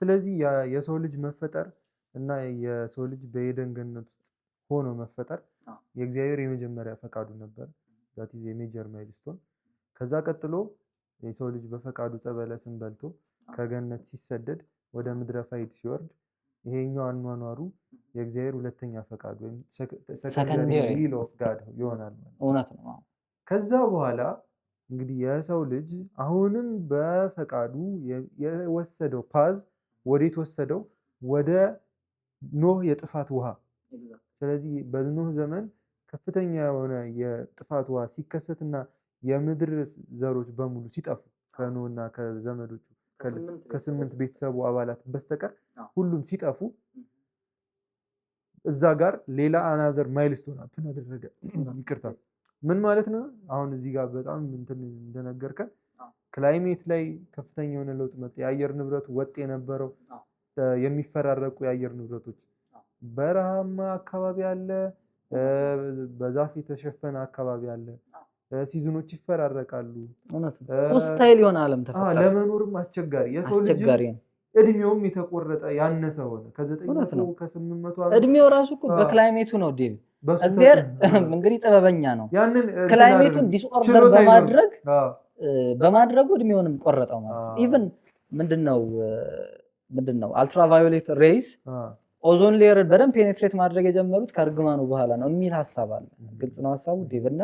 ስለዚህ የሰው ልጅ መፈጠር እና የሰው ልጅ በኤደን ገነት ውስጥ ሆኖ መፈጠር የእግዚአብሔር የመጀመሪያ ፈቃዱ ነበር። That is a major milestone። ከዛ ቀጥሎ የሰው ልጅ በፈቃዱ ዕፀ በለስን በልቶ ከገነት ሲሰደድ፣ ወደ ምድረ ፋይድ ሲወርድ፣ ይሄኛው አኗኗሩ የእግዚአብሔር ሁለተኛ ፈቃዱ ወይም secondary will of God ይሆናል ማለት። እውነት ነው። ከዛ በኋላ እንግዲህ የሰው ልጅ አሁንም በፈቃዱ የወሰደው path ወዴት ወሰደው? ወደ ኖህ የጥፋት ውሃ። ስለዚህ በኖህ ዘመን ከፍተኛ የሆነ የጥፋት ውሃ ሲከሰትና የምድር ዘሮች በሙሉ ሲጠፉ፣ ከኖህና ከዘመዶቹ ከስምንት ቤተሰቡ አባላት በስተቀር ሁሉም ሲጠፉ፣ እዛ ጋር ሌላ another milestone happen አደረገ። ይቅርታ፣ ምን ማለት ነው? አሁን እዚህ ጋር በጣም እንትን እንደነገርከን climate ላይ ከፍተኛ የሆነ ለውጥ መጣ። የአየር ንብረቱ ወጥ የነበረው የሚፈራረቁ የአየር ንብረቶች፣ በረሃማ አካባቢ አለ፣ በዛፍ የተሸፈነ አካባቢ አለ። Season ኦች ይፈራረቃሉ። Hostile የሆነ ዓለም ተፈጠረ። ለመኖርም አስቸጋሪ፣ የሰው ልጅ እድሜውም የተቆረጠ ያነሰ ሆነ። ከ900 ከ800 እድሜው ራሱ እኮ በ climate ኡ ነው ዴቭ። እግዚአብሔር እንግዲህ ጥበበኛ ነው። ያንን climate ኡን disorder በማድረጉ እድሜውንም ቆረጠው ማለት ነው። Even ምንድነው ultraviolet rays ozone layer በደንብ penetrate ማድረግ የጀመሩት ከእርግማኑ በኋላ ነው የሚል ሀሳብ አለ። ግልጽ ነው ሀሳቡ ዴቭ። እና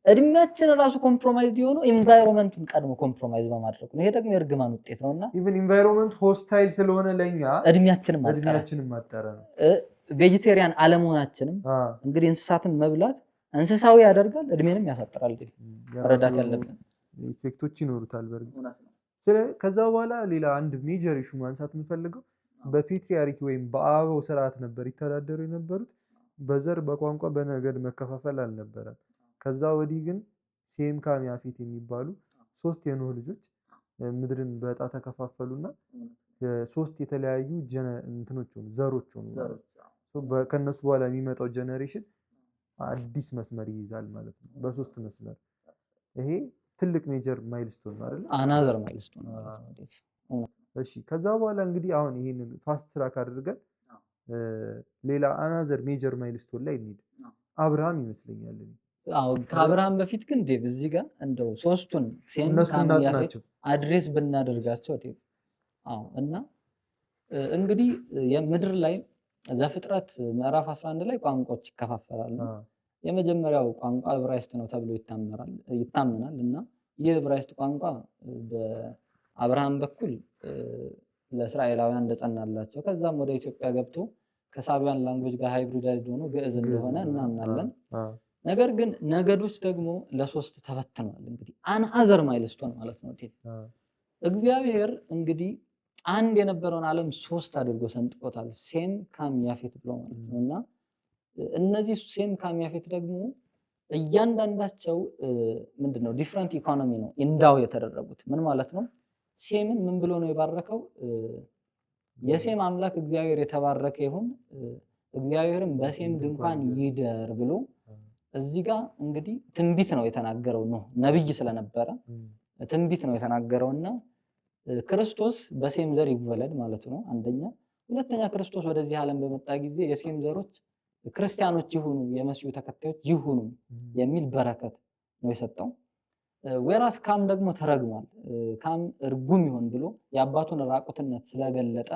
እድሜያችን ራሱ compromise የሆነው environment ኡን ቀድሞ compromise በማድረጉ ነው። ይሄ ደግሞ የእርግማን ውጤት ነው እና Even environment hostile ስለሆነ ለኛ እድሜያችንም አጠረ። እድሜያችንም አጠረ ነው። Vegetarian አለመሆናችንም እንግዲህ እንስሳትን መብላት እንስሳዊ ያደርጋል፣ እድሜንም ያሳጥራል። መረዳት ያለብን effect ኦች ይኖሩታል። በእርግጥ ከዛ በኋላ ሌላ አንድ major issue ማንሳት የምፈልገው በ patriarchy ወይም በአበው ስርዓት ነበር ይተዳደሩ የነበሩት። በዘር፣ በቋንቋ፣ በነገድ መከፋፈል አልነበረም። ከዛ ወዲህ ግን ሴም፣ ካም፣ ያፌት የሚባሉ ሶስት የኖህ ልጆች ምድርን በዕጣ ተከፋፈሉና ሶስት የተለያዩ እንትኖች ሆኑ፣ ዘሮች ሆኑ። ከእነሱ በኋላ የሚመጣው generation አዲስ መስመር ይይዛል ማለት ነው። በሶስት መስመር ይሄ ትልቅ major milestone ነው አይደል? Another milestone ማለት ነው። እሺ፣ ከዛ በኋላ እንግዲህ አሁን ይሄንን fast track አድርገን ሌላ another major milestone ላይ እንሂድ። አብርሃም ይመስለኛል። አዎ፣ ከአብርሃም በፊት ግን ዴቭ፣ እዚህ ጋር እንደው ሶስቱን ሴም፣ እነሱ ካም፣ እናት ያፌት ናቸው። Address ብናደርጋቸው ዴቭ። አዎ፣ እና እንግዲህ የምድር ላይ ዘፍጥረት ምዕራፍ 11 ላይ ቋንቋዎች ይከፋፈላሉ። የመጀመሪያው ቋንቋ ዕብራይስጥ ነው ተብሎ ይታመናል እና ይህ ዕብራይስጥ ቋንቋ በአብርሃም በኩል ለእስራኤላውያን እንደጸናላቸው፣ ከዛም ወደ ኢትዮጵያ ገብቶ ከ Sabean language ጋር hybridized ሆኖ ግዕዝ እንደሆነ እናምናለን። ነገር ግን ነገዶች ደግሞ ለሶስት ተበትነዋል። እንግዲህ another milestone ማለት ነው። እግዚአብሔር እንግዲህ አንድ የነበረውን ዓለም ሶስት አድርጎ ሰንጥቆታል። ሴም፣ ካም፣ ያፌት ብሎ ማለት ነው። እና እነዚህ ሴም፣ ካም፣ ያፌት ደግሞ እያንዳንዳቸው ምንድነው different economy ነው endow የተደረጉት። ምን ማለት ነው? ሴምን ምን ብሎ ነው የባረከው? የሴም አምላክ እግዚአብሔር የተባረከ ይሁን፣ እግዚአብሔርም በሴም ድንኳን ይደር ብሎ እዚህ ጋር እንግዲህ ትንቢት ነው የተናገረው ነው፣ ነብይ ስለነበረ ትንቢት ነው የተናገረውና ክርስቶስ በሴም ዘር ይወለድ ማለቱ ነው። አንደኛ፣ ሁለተኛ ክርስቶስ ወደዚህ ዓለም በመጣ ጊዜ የሴም ዘሮች ክርስቲያኖች ይሁኑ፣ የመሲሁ ተከታዮች ይሁኑ የሚል በረከት ነው የሰጠው። Whereas ካም ደግሞ ተረግሟል። ካም እርጉም ይሆን ብሎ የአባቱን ራቁትነት ስለገለጠ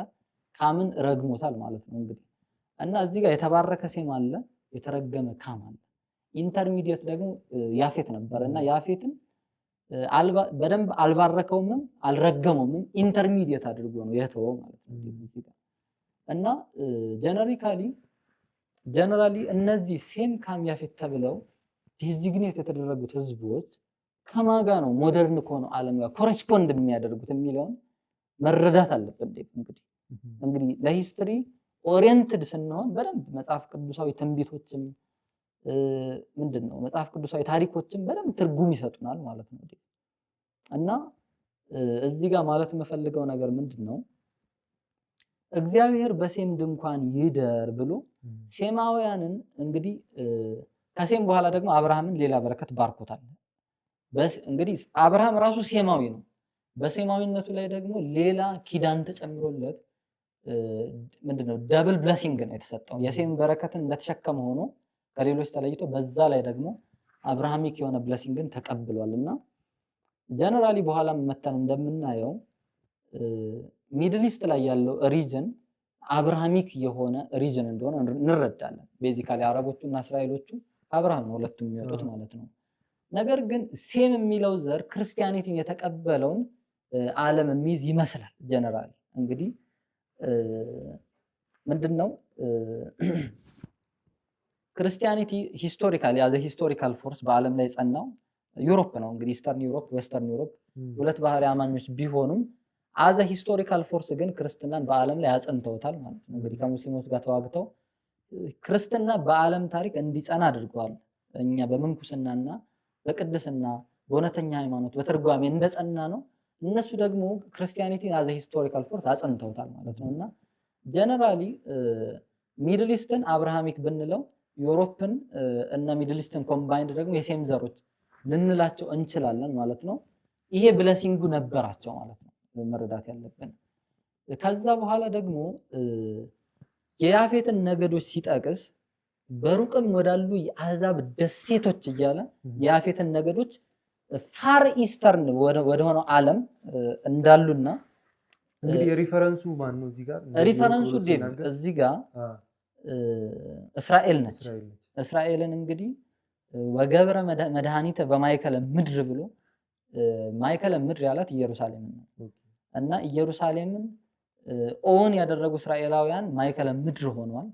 ካምን ረግሞታል ማለት ነው። እንግዲህ እና እዚህ ጋር የተባረከ ሴም አለ፣ የተረገመ ካም አለ። Intermediate ደግሞ ያፌት ነበር እና ያፌትን በደንብ አልባረከውምም አልረገመውምም፣ intermediate አድርጎ ነው የተወው ማለት ነው። እና generally እነዚህ ሴም፣ ካም፣ ያፌት ተብለው designate የተደረጉት ህዝቦች ከማጋ ነው modern ከሆነው ዓለም ጋር correspond የሚያደርጉት የሚለውን መረዳት አለብን። እንግዲህ ለ history oriented ስንሆን በደንብ መጽሐፍ ቅዱሳዊ ትንቢቶችም፣ ምንድን ነው፣ መጽሐፍ ቅዱሳዊ ታሪኮችም በደንብ ትርጉም ይሰጡናል ማለት ነው። እና እዚህ ጋር ማለት የምፈልገው ነገር ምንድን ነው? እግዚአብሔር በሴም ድንኳን ይደር ብሎ ሴማውያንን እንግዲህ ከሴም በኋላ ደግሞ አብርሃምን ሌላ በረከት ባርኮታል። እንግዲህ አብርሃም ራሱ ሴማዊ ነው። በሴማዊነቱ ላይ ደግሞ ሌላ ኪዳን ተጨምሮለት ምንድነው double blessing ነው የተሰጠው። የሴም በረከትን እንደተሸከመ ሆኖ ከሌሎች ተለይቶ በዛ ላይ ደግሞ Abrahamic የሆነ blessing ን ተቀብሏል። እና generally በኋላም መተን እንደምናየው Middle East ላይ ያለው region Abrahamic የሆነ region እንደሆነ እንረዳለን። Basically አረቦቹ እና እስራኤሎቹ ከአብርሃም ነው ሁለቱም የሚወጡት ማለት ነው። ነገር ግን ሴም የሚለው ዘር Christianity ን የተቀበለውን ዓለም የሚይዝ ይመስላል። Generally እንግዲህ ምንድነው Christianity historical as a historical force በዓለም ላይ የጸናው Europe ነው። እንግዲህ Eastern Europe፣ Western Europe ሁለት ባህሪ አማኞች ቢሆኑም as a historical force ግን ክርስትናን በዓለም ላይ አጽንተውታል ማለት ነው። እንግዲህ ከሙስሊሞች ጋር ተዋግተው ክርስትና በዓለም ታሪክ እንዲጸና አድርገዋል። እኛ በምንኩስናና በቅድስና በእውነተኛ ሃይማኖት በትርጓሜ እንደጸና ነው። እነሱ ደግሞ Christianity ን as a historical force አጽንተውታል ማለት ነው። እና generally Middle East ን Abrahamic ብንለው Europe ን እና Middle East ን combined ደግሞ የሴም ዘሮች ልንላቸው እንችላለን ማለት ነው። ይሄ blessing ኡ ነበራቸው ማለት ነው መረዳት ያለብን። ከዛ በኋላ ደግሞ የያፌትን ነገዶች ሲጠቅስ በሩቅም ወዳሉ የአሕዛብ ደሴቶች እያለ የያፌትን ነገዶች Far Eastern ወደሆነው ዓለም እንዳሉና እንግዲህ reference ኡ ማን ነው እዚህ ጋር? Reference ኡ ዴቭ እዚህ ጋር እስራኤል ነች። እስራኤልን እንግዲህ ወገብረ መድኃኒተ በማእከለ ምድር ብሎ ማእከለ ምድር ያላት ኢየሩሳሌምን ነው። እና ኢየሩሳሌምን own ያደረጉ እስራኤላውያን ማእከለ ምድር ሆነዋል።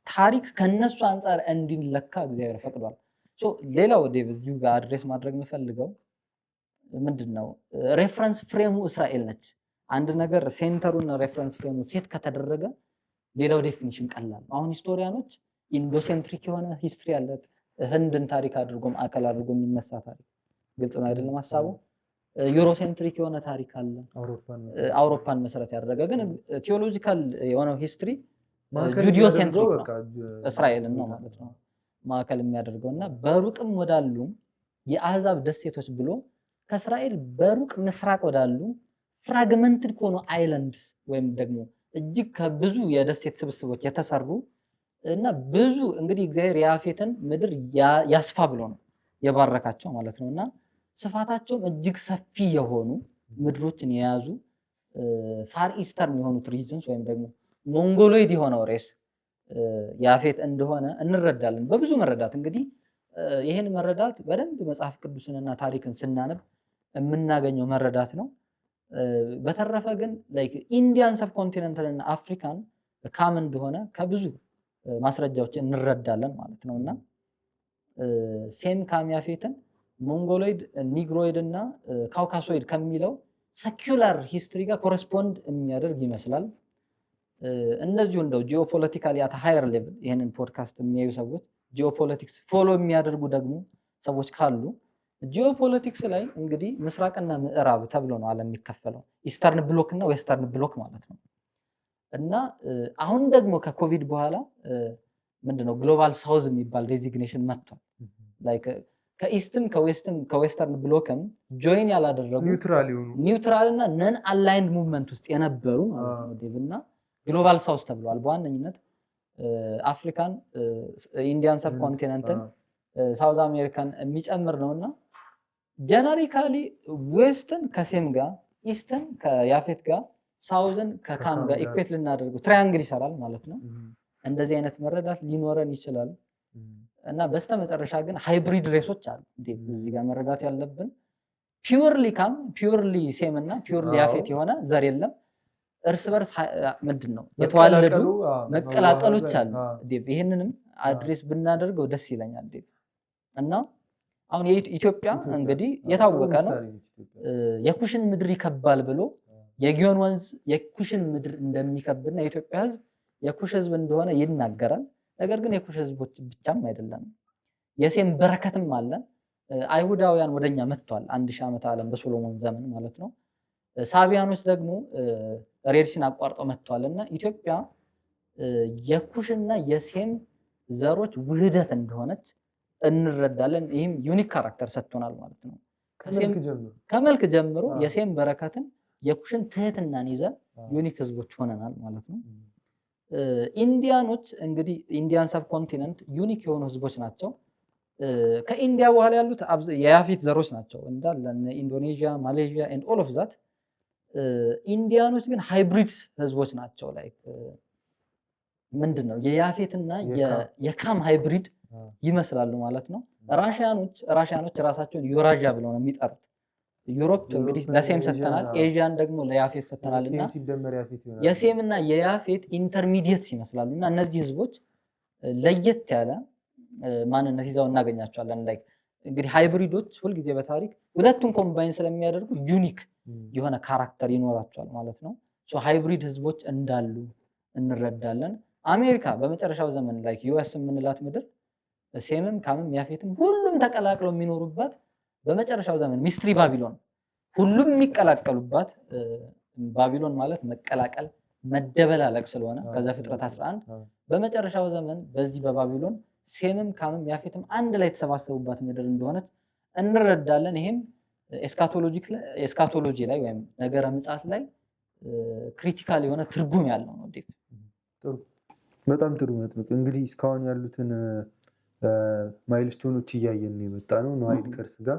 ታሪክ ከነሱ አንጻር እንዲለካ እግዚአብሔር ፈቅዷል። ሌላው ዴቭ እዚሁ ጋር address ማድረግ የምፈልገው ምንድነው reference frame ኡ እስራኤል ነች። አንድ ነገር center ኡና reference frame ኡ set ከተደረገ ሌላው definition ቀላል ነው። አሁን historian ኦች Indocentric የሆነ history አለ፣ ህንድን ታሪክ አድርጎ ማዕከል አድርጎ የሚነሳ ታሪክ፣ ግልጽ ነው አይደለም ሀሳቡ? Eurocentric የሆነ ታሪክ አለ፣ አውሮፓን መሰረት ያደረገ። ግን theological የሆነው history Judeocentric ነው፣ እስራኤልን ነው ማለት ነው ማዕከል የሚያደርገው። እና በሩቅም ወዳሉ የአህዛብ ደሴቶች ብሎ ከእስራኤል በሩቅ ምስራቅ ወዳሉ fragmented ከሆኑ islands ወይም ደግሞ እጅግ ከብዙ የደሴት ስብስቦች የተሰሩ እና ብዙ እንግዲህ እግዚአብሔር የያፌትን ምድር ያስፋ ብሎ ነው የባረካቸው ማለት ነው። እና ስፋታቸውም እጅግ ሰፊ የሆኑ ምድሮችን የያዙ Far Eastern የሆኑት regions ወይም ደግሞ Mongoloid የሆነው race ያፌት እንደሆነ እንረዳለን። በብዙ መረዳት እንግዲህ ይህን መረዳት በደንብ መጽሐፍ ቅዱስንና ታሪክን ስናነብ የምናገኘው መረዳት ነው። በተረፈ ግን like Indian subcontinent ንና አፍሪካን ካም እንደሆነ ከብዙ ማስረጃዎች እንረዳለን ማለት ነው። እና ሴም ካም ያፌትን Mongoloid፣ Negroid እና Caucasoid ከሚለው secular history ጋር correspond የሚያደርግ ይመስላል። እንደዚሁ እንደው geopolitically at higher level ይህንን ፖድካስት የሚያዩ ሰዎች geopolitics follow የሚያደርጉ ደግሞ ሰዎች ካሉ ጂኦፖለቲክስ ላይ እንግዲህ ምስራቅና ምዕራብ ተብሎ ነው ዓለም የሚከፈለው፣ Eastern Bloc እና Western Bloc ማለት ነው። እና አሁን ደግሞ ከኮቪድ በኋላ ምንድነው Global South የሚባል designation መጥቷል። ላይክ ከኢስትም ከዌስትም ከዌስተርን ብሎክም ጆይን ያላደረጉ neutral የሆኑ Neutral እና non aligned movement ውስጥ የነበሩ ማለት ነው ዴቭ። እና Global South ተብለዋል። በዋነኝነት አፍሪካን፣ Indian subcontinent ን፣ South America ን የሚጨምር ነው። እና generically West ን ከሴም ጋር፣ East ን ከያፌት ጋር፣ South ን ከካም ጋር equate ልናደርገው triangle ይሰራል ማለት ነው። እንደዚህ አይነት መረዳት ሊኖረን ይችላል። እና በስተመጨረሻ ግን hybrid race ኦች አሉ። እዚህ ጋር መረዳት ያለብን purely ካም፣ purely ሴም እና purely ያፌት የሆነ ዘር የለም። እርስ በርስ ምንድን ነው የተዋለዱ መቀላቀሎች አሉ። ይህንንም address ብናደርገው ደስ ይለኛል ዴቭ። እና አሁን የኢትዮጵያ እንግዲህ የታወቀ ነው፣ የኩሽን ምድር ይከባል ብሎ የጊዮን ወንዝ የኩሽን ምድር እንደሚከብና የኢትዮጵያ ሕዝብ የኩሽ ሕዝብ እንደሆነ ይናገራል። ነገር ግን የኩሽ ሕዝቦች ብቻም አይደለም፣ የሴም በረከትም አለ። አይሁዳውያን ወደኛ መጥተዋል፣ 1000 ዓመተ ዓለም በሶሎሞን ዘመን ማለት ነው። ሳቢያኖች ደግሞ Red Sea ን አቋርጠው መጥተዋል። እና ኢትዮጵያ የኩሽና የሴም ዘሮች ውህደት እንደሆነች እንረዳለን። ይህም unique character ሰጥቶናል ማለት ነው። ከመልክ ጀምሮ የሴም በረከትን የኩሽን ትህትናን ይዘን unique ህዝቦች ሆነናል ማለት ነው። ኢንዲያኖች እንግዲህ Indian subcontinent unique የሆኑ ህዝቦች ናቸው። ከኢንዲያ በኋላ ያሉት የያፌት ዘሮች ናቸው እንዳለ ኢንዶኔዥያ፣ ማሌዥያ and all of that። ኢንዲያኖች ግን hybrids ህዝቦች ናቸው። Like ምንድን ነው የያፌትና የካም hybrid ይመስላሉ ማለት ነው። ራሽያኖች ራሳቸውን ዩራዥያ ብለው ነው የሚጠሩት። Europe እንግዲህ ለሴም ሰጥተናል፣ ኤዥያን ደግሞ ለያፌት ሰጥተናል። እና የሴም እና የያፌት intermediate ይመስላሉ። እና እነዚህ ህዝቦች ለየት ያለ ማንነት ይዘው እናገኛቸዋለን። Like እንግዲህ hybrid ኦች ሁልጊዜ በታሪክ ሁለቱን combine ስለሚያደርጉ unique የሆነ character ይኖራቸዋል ማለት ነው። Hybrid ህዝቦች እንዳሉ እንረዳለን። አሜሪካ በመጨረሻው ዘመን ላይ US የምንላት ምድር ሴምም ካምም ያፌትም ሁሉም ተቀላቅለው የሚኖሩባት፣ በመጨረሻው ዘመን mystery ባቢሎን ሁሉም የሚቀላቀሉባት፣ ባቢሎን ማለት መቀላቀል መደበላለቅ ስለሆነ ከዘፍጥረት 11 በመጨረሻው ዘመን በዚህ በባቢሎን ሴምም ካምም ያፌትም አንድ ላይ የተሰባሰቡባት ምድር እንደሆነች እንረዳለን። ይሄም eschatology ላይ ወይም ነገረ ምጽአት ላይ critical የሆነ ትርጉም ያለው ነው። ዴቭ። ጥሩ፣ በጣም ጥሩ መጥምቅ። እንግዲህ እስካሁን ያሉትን milestone ኦች እያየን ነው የመጣ ነው። Noahide curse ጋር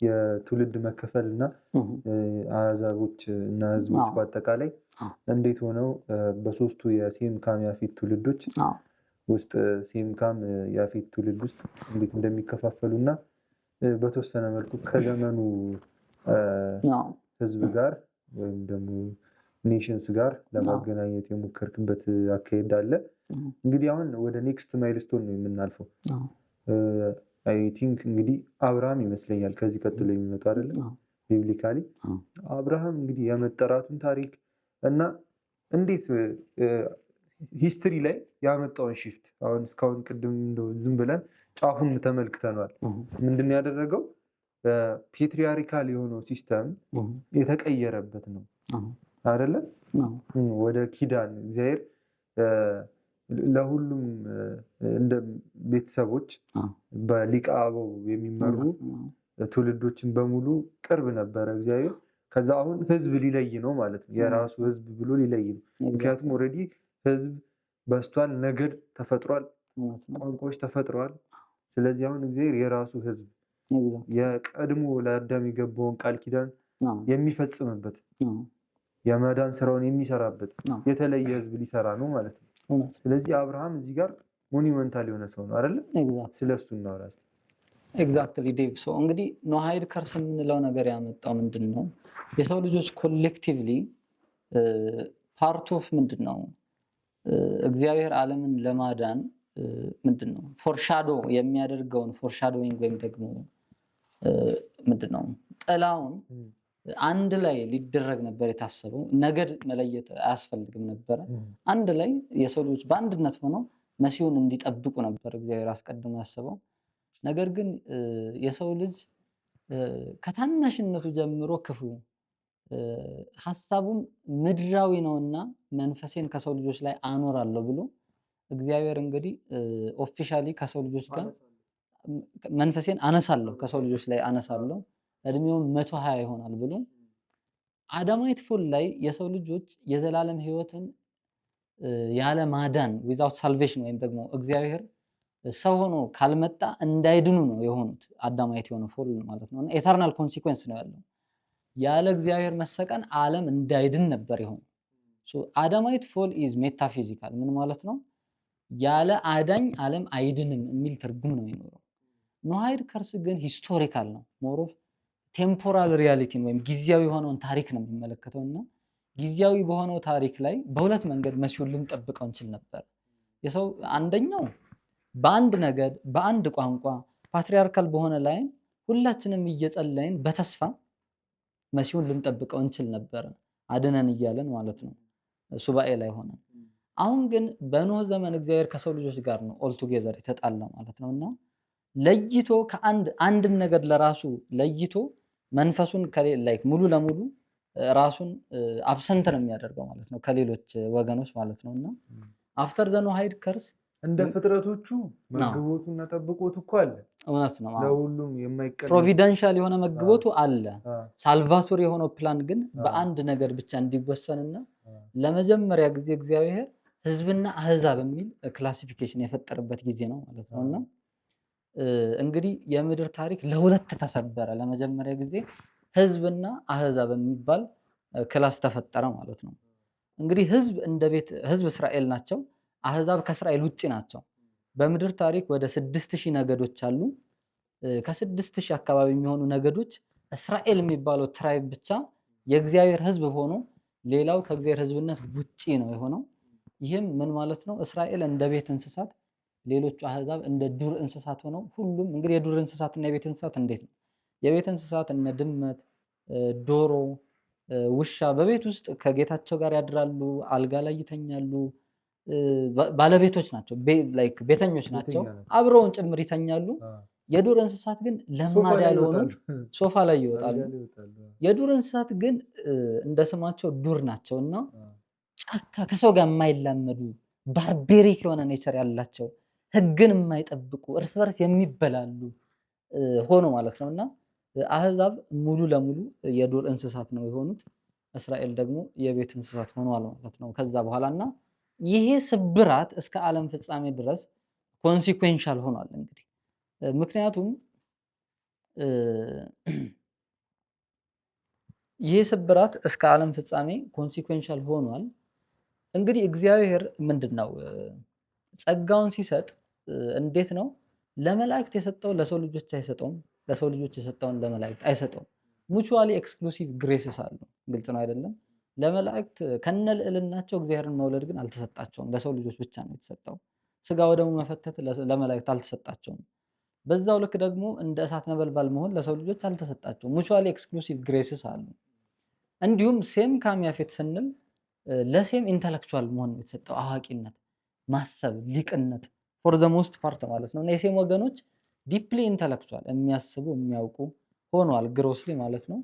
የትውልድ መከፈል እና አሕዛቦች እና ህዝቦች በአጠቃላይ እንዴት ሆነው በሶስቱ የሴም፣ ካም፣ ያፌት ትውልዶች ውስጥ፣ ሴም፣ ካም፣ ያፌት ትውልድ ውስጥ እንዴት እንደሚከፋፈሉ እና በተወሰነ መልኩ ከዘመኑ ህዝብ ጋር ወይም ደግሞ nations ጋር ለማገናኘት የሞከርክበት አካሄድ አለ። እንግዲህ አሁን ወደ next milestone ነው የምናልፈው። I think እንግዲህ አብርሃም ይመስለኛል ከዚህ ቀጥሎ የሚመጡ፣ አይደለም? Biblically አብርሃም እንግዲህ የመጠራቱን ታሪክ እና እንዴት history ላይ ያመጣውን shift፣ አሁን እስካሁን ቅድም እንደው ዝም ብለን ጫፉን ተመልክተነዋል። ምንድን ያደረገው patriarchal የሆነው system የተቀየረበት ነው አይደለ? ወደ ኪዳን እግዚአብሔር ለሁሉም እንደ ቤተሰቦች በሊቀ አበው የሚመሩ ትውልዶችን በሙሉ ቅርብ ነበረ እግዚአብሔር። ከዛ አሁን ህዝብ ሊለይ ነው ማለት ነው። የራሱ ህዝብ ብሎ ሊለይ ነው። ምክንያቱም already ህዝብ በዝቷል፣ ነገድ ተፈጥሯል፣ ቋንቋዎች ተፈጥረዋል። ስለዚህ አሁን እግዚአብሔር የራሱ ህዝብ የቀድሞ ለአዳም የገባውን ቃል ኪዳን የሚፈጽምበት፣ የመዳን ስራውን የሚሰራበት የተለየ ህዝብ ሊሰራ ነው ማለት ነው። ስለዚህ አብርሃም እዚህ ጋር monumental የሆነ ሰው ነው አይደለ? ስለ እሱ እናውራ እስኪ። Exactly ዴቭ። So እንግዲህ Noahide curse የምንለው ነገር ያመጣው ምንድን ነው? የሰው ልጆች collectively part of ምንድን ነው እግዚአብሔር ዓለምን ለማዳን ምንድን ነው foreshadow የሚያደርገውን foreshadowing ወይም ደግሞ ምንድን ነው ጥላውን አንድ ላይ ሊደረግ ነበር የታሰበው። ነገድ መለየት አያስፈልግም ነበረ። አንድ ላይ የሰው ልጆች በአንድነት ሆነው መሲሁን እንዲጠብቁ ነበር እግዚአብሔር አስቀድሞ ያሰበው። ነገር ግን የሰው ልጅ ከታናሽነቱ ጀምሮ ክፉ፣ ሀሳቡም ምድራዊ ነውና መንፈሴን ከሰው ልጆች ላይ አኖራለሁ ብሎ እግዚአብሔር እንግዲህ officially ከሰው ልጆች ጋር መንፈሴን አነሳለሁ፣ ከሰው ልጆች ላይ አነሳለሁ፣ እድሜውም 120 ይሆናል ብሎ Adamite fall ላይ የሰው ልጆች የዘላለም ሕይወትን ያለ ማዳን without salvation ወይም ደግሞ እግዚአብሔር ሰው ሆኖ ካልመጣ እንዳይድኑ ነው የሆኑት። Adamite የሆነ fall ማለት ነው። እና eternal consequence ነው ያለው። ያለ እግዚአብሔር መሰቀን ዓለም እንዳይድን ነበር የሆነው። Adamite fall is metaphysical። ምን ማለት ነው? ያለ አዳኝ ዓለም አይድንም የሚል ትርጉም ነው የሚኖረው። Noahide curse ግን historical ነው። More of temporal reality ን ወይም ጊዜያዊ የሆነውን ታሪክ ነው የሚመለከተው። እና ጊዜያዊ በሆነው ታሪክ ላይ በሁለት መንገድ መሲሁን ልንጠብቀው እንችል ነበር። የሰው አንደኛው በአንድ ነገድ፣ በአንድ ቋንቋ፣ patriarchal በሆነ line ሁላችንም እየጸለይን በተስፋ መሲሁን ልንጠብቀው እንችል ነበረ፣ አድነን እያለን ማለት ነው፣ ሱባኤ ላይ ሆነን። አሁን ግን በኖህ ዘመን እግዚአብሔር ከሰው ልጆች ጋር ነው altogether የተጣላ ማለት ነው። እና ለይቶ ከአንድ አንድን ነገር ለራሱ ለይቶ መንፈሱን like ሙሉ ለሙሉ ራሱን absent ነው የሚያደርገው ማለት ነው ከሌሎች ወገኖች ማለት ነው። እና after the Noahide curse እንደ ፍጥረቶቹ መግቦቱና ጠብቆቱ እኮ አለ። እውነት ነው። ለሁሉም የማይቀነስ providential የሆነ መግቦቱ አለ። Salvatory የሆነው ፕላን ግን በአንድ ነገር ብቻ እንዲወሰንና ለመጀመሪያ ጊዜ እግዚአብሔር ሕዝብና አህዛብ የሚል classification የፈጠረበት ጊዜ ነው ማለት ነው። እና እንግዲህ የምድር ታሪክ ለሁለት ተሰበረ። ለመጀመሪያ ጊዜ ሕዝብና አህዛብ የሚባል class ተፈጠረ ማለት ነው። እንግዲህ ሕዝብ እንደ ቤት ሕዝብ እስራኤል ናቸው። አህዛብ ከእስራኤል ውጪ ናቸው። በምድር ታሪክ ወደ 6000 ነገዶች አሉ። ከ6000 አካባቢ የሚሆኑ ነገዶች እስራኤል የሚባለው tribe ብቻ የእግዚአብሔር ሕዝብ ሆኖ ሌላው ከእግዚአብሔር ሕዝብነት ውጪ ነው የሆነው። ይህም ምን ማለት ነው? እስራኤል እንደ ቤት እንስሳት፣ ሌሎቹ አህዛብ እንደ ዱር እንስሳት ሆነው ሁሉም እንግዲህ የዱር እንስሳት እና የቤት እንስሳት እንዴት ነው? የቤት እንስሳት እነ ድመት፣ ዶሮ፣ ውሻ በቤት ውስጥ ከጌታቸው ጋር ያድራሉ፣ አልጋ ላይ ይተኛሉ። ባለቤቶች ናቸው፣ like ቤተኞች ናቸው፣ አብረውን ጭምር ይተኛሉ። የዱር እንስሳት ግን ለማዳ ያልሆኑ ሶፋ ላይ ይወጣሉ። የዱር እንስሳት ግን እንደ ስማቸው ዱር ናቸው እና ጫካ ከሰው ጋር የማይላመዱ barbaric የሆነ nature ያላቸው ሕግን የማይጠብቁ እርስ በርስ የሚበላሉ ሆኖ ማለት ነው። እና አህዛብ ሙሉ ለሙሉ የዱር እንስሳት ነው የሆኑት። እስራኤል ደግሞ የቤት እንስሳት ሆኗል ማለት ነው ከዛ በኋላ። እና ይሄ ስብራት እስከ ዓለም ፍጻሜ ድረስ consequential ሆኗል። እንግዲህ ምክንያቱም ይሄ ስብራት እስከ ዓለም ፍጻሜ consequential ሆኗል። እንግዲህ እግዚአብሔር ምንድን ነው ጸጋውን ሲሰጥ እንዴት ነው? ለመላእክት የሰጠው ለሰው ልጆች አይሰጠውም። ለሰው ልጆች የሰጠውን ለመላእክት አይሰጠውም። Mutually exclusive graces አሉ። ግልጽ ነው አይደለም? ለመላእክት ከነ ልዕልናቸው እግዚአብሔርን መውለድ ግን አልተሰጣቸውም። ለሰው ልጆች ብቻ ነው የተሰጠው። ስጋ ወደሙ መፈተት ለመላእክት አልተሰጣቸውም። በዛው ልክ ደግሞ እንደ እሳት ነበልባል መሆን ለሰው ልጆች አልተሰጣቸውም። Mutually exclusive graces አሉ። እንዲሁም ሴም ካም ያፌት ስንል ለሴም intellectual መሆን ነው የተሰጠው። አዋቂነት፣ ማሰብ፣ ሊቅነት for the most part ማለት ነው። እና የሴም ወገኖች deeply intellectual የሚያስቡ የሚያውቁ ሆነዋል grossly ማለት ነው።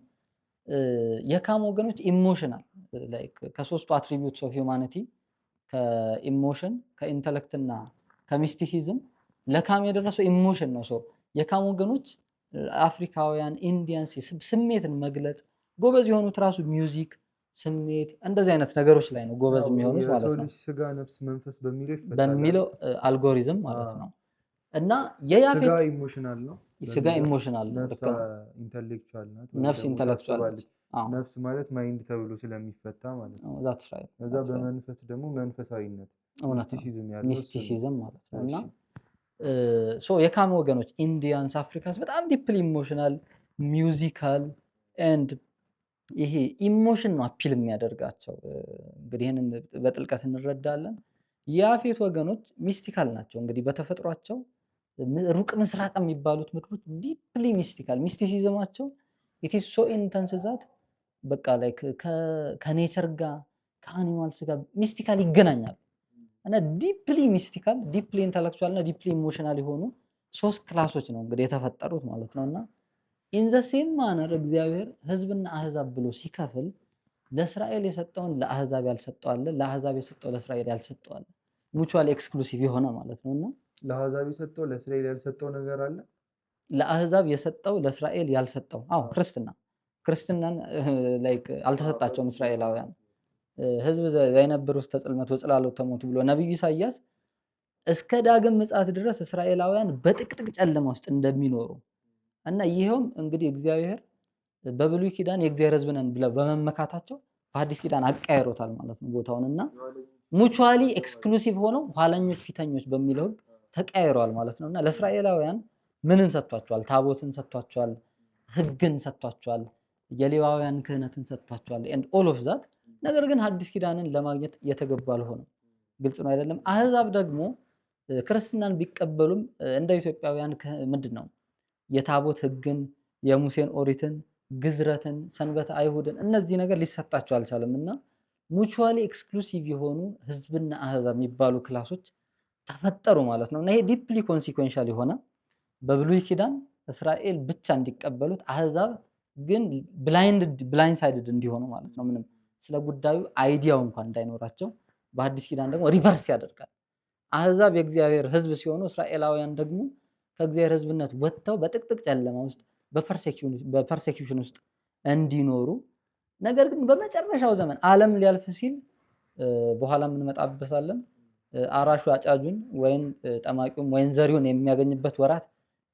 የካም ወገኖች emotional like ከሶስቱ attributes of humanity ከ emotion፣ ከ intellect እና ከ mysticism ለካም የደረሰው emotion ነው። So የካም ወገኖች አፍሪካውያን፣ Indians ስሜትን መግለጽ ጎበዝ የሆኑት ራሱ music፣ ስሜት እንደዚህ አይነት ነገሮች ላይ ነው ጎበዝ የሚሆኑት ማለት የሰው ነው። ልጅ ስጋ፣ ነፍስ፣ መንፈስ በሚለው ይፈታል። በሚለው አልጎሪዝም ማለት ነው። እና የያፌት ስጋ emotional ነው። ስጋ emotional ነው። ነፍስ ልክ ነው። intellectual ናት። ወይ ነፍስ ደግሞ intellectual ታስባለች። ነች። አዎ። ነፍስ ማለት mind ተብሎ ስለሚፈታ ማለት ነው። That's right። ከዛ በመንፈስ ደግሞ መንፈሳዊነት እውነት ነው። Mysticism ያለው እሱ ነው። Mysticism ማለት ነው። እና so የካም ወገኖች Indians፣ Africans በጣም deeply emotional, musical and ይሄ emotion ነው appeal የሚያደርጋቸው። እንግዲህ ይህንን በጥልቀት እንረዳለን። የያፌት ወገኖች mystical ናቸው። እንግዲህ በተፈጥሯቸው ሩቅ ምስራቅ የሚባሉት ምድሮች deeply mystical፣ mysticism ኣቸው it's so intense that በቃ like ከ nature ጋር ከ animals ጋር mystical ይገናኛሉ። እና deeply mystical፣ deeply intellectual እና deeply emotional የሆኑ ሶስት class ኦች ነው እንግዲህ የተፈጠሩት ማለት ነው። እና in the same manner እግዚአብሔር ሕዝብና አህዛብ ብሎ ሲከፍል ለእስራኤል የሰጠውን ለአህዛብ ያልሰጠው አለ፣ ለአህዛብ የሰጠው ለእስራኤል ያልሰጠው አለ። Mutually exclusive የሆነ ማለት ነው። እና ለአሕዛብ የሰጠው ለእስራኤል ያልሰጠው ነገር አለ። ለአህዛብ የሰጠው ለእስራኤል ያልሰጠው፣ አዎ፣ ክርስትናን like አልተሰጣቸውም እስራኤላውያን። ሕዝብ ዘይነብር ውስተ ጽልመት ወጽላሎተ ሞት ብሎ ነቢዩ ኢሳያስ እስከ ዳግም ምጽአት ድረስ እስራኤላውያን በጥቅጥቅ ጨለማ ውስጥ እንደሚኖሩ እና ይኸውም እንግዲህ እግዚአብሔር በብሉይ ኪዳን የእግዚአብሔር ሕዝብ ነን ብለው በመመካታቸው በአዲስ ኪዳን አቀያይሮታል ማለት ነው ቦታውን። እና mutually exclusive ሆነው ኋለኞች ፊተኞች በሚለው ሕግ ተቀያይረዋል ማለት ነው። እና ለእስራኤላውያን ምንን ሰጥቷቸዋል? ታቦትን ሰጥቷቸዋል፣ ሕግን ሰጥቷቸዋል፣ የሌዋውያን ክህነትን ሰጥቷቸዋል and all of that። ነገር ግን ሐዲስ ኪዳንን ለማግኘት የተገቡ አልሆነም። ግልጽ ነው አይደለም? አህዛብ ደግሞ ክርስትናን ቢቀበሉም እንደ ኢትዮጵያውያን ምንድን ነው የታቦት ሕግን፣ የሙሴን ኦሪትን፣ ግዝረትን፣ ሰንበተ አይሁድን እነዚህ ነገር ሊሰጣቸው አልቻለም። እና mutually exclusive የሆኑ ህዝብና አህዛብ የሚባሉ class ኦች ተፈጠሩ ማለት ነው። እና ይሄ deeply consequential የሆነ በብሉይ ኪዳን እስራኤል ብቻ እንዲቀበሉት አህዛብ ግን blindsided እንዲሆኑ ማለት ነው። ምንም ስለ ጉዳዩ idea ው እንኳን እንዳይኖራቸው። በአዲስ ኪዳን ደግሞ reverse ያደርጋል። አህዛብ የእግዚአብሔር ሕዝብ ሲሆኑ እስራኤላውያን ደግሞ ከእግዚአብሔር ሕዝብነት ወጥተው በጥቅጥቅ ጨለማ ውስጥ በ persecution ውስጥ እንዲኖሩ፣ ነገር ግን በመጨረሻው ዘመን ዓለም ሊያልፍ ሲል በኋላ እንመጣበታለን፣ አራሹ አጫጁን ወይን ጠማቂውም ወይን ዘሪውን የሚያገኝበት ወራት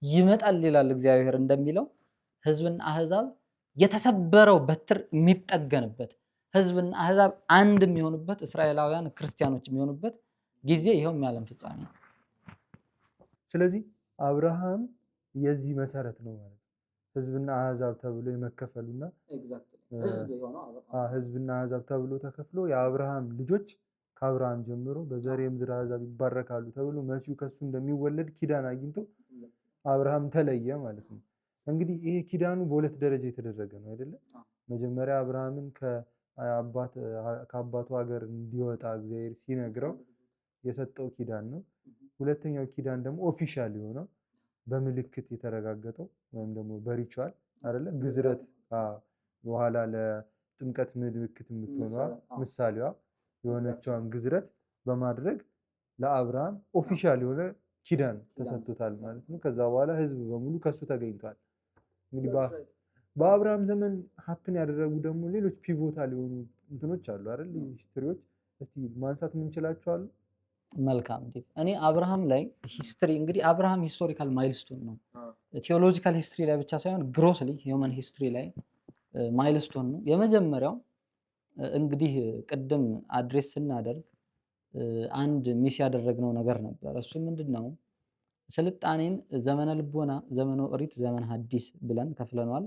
ይመጣል ይላል እግዚአብሔር። እንደሚለው ሕዝብና አህዛብ የተሰበረው በትር የሚጠገንበት፣ ሕዝብና አህዛብ አንድ የሚሆኑበት፣ እስራኤላውያን ክርስቲያኖች የሚሆኑበት ጊዜ ይኸውም የዓለም ፍጻሜ ነው። ስለዚህ አብርሃም የዚህ መሰረት ነው ማለት ነው። ህዝብና አህዛብ ተብሎ የመከፈሉና ህዝብና አህዛብ ተብሎ ተከፍሎ የአብርሃም ልጆች ከአብርሃም ጀምሮ በዘር የምድር አህዛብ ይባረካሉ ተብሎ መሲሁ ከሱ እንደሚወለድ ኪዳን አግኝቶ አብርሃም ተለየ ማለት ነው። እንግዲህ ይሄ ኪዳኑ በሁለት ደረጃ የተደረገ ነው አይደለ? መጀመሪያ አብርሃምን ከአባቱ ሀገር እንዲወጣ እግዚአብሔር ሲነግረው የሰጠው ኪዳን ነው። ሁለተኛው ኪዳን ደግሞ official የሆነው በምልክት የተረጋገጠው ወይም ደግሞ በ ritual አይደለ? ግዝረት በኋላ ለጥምቀት ምልክት የምትሆነዋ ምሳሌዋ የሆነችዋን ግዝረት በማድረግ ለአብርሃም official የሆነ ኪዳን ተሰጥቶታል ማለት ነው። ከዛ በኋላ ህዝብ በሙሉ ከሱ ተገኝቷል። እንግዲህ በአብርሃም ዘመን happen ያደረጉ ደግሞ ሌሎች pivotal የሆኑ እንትኖች አሉ አይደል? History ዎች እስቲ ማንሳት የምንችላቸው አሉ። መልካም። እኔ አብርሃም ላይ history፣ እንግዲህ አብርሃም historical milestone ነው። Theological history ላይ ብቻ ሳይሆን grossly human history ላይ milestone ነው። የመጀመሪያው እንግዲህ ቅድም address ስናደርግ አንድ miss ያደረግነው ነገር ነበር። እሱ ምንድን ነው? ስልጣኔን ዘመነ ልቦና፣ ዘመነ ኦሪት፣ ዘመነ ሐዲስ ብለን ከፍለነዋል።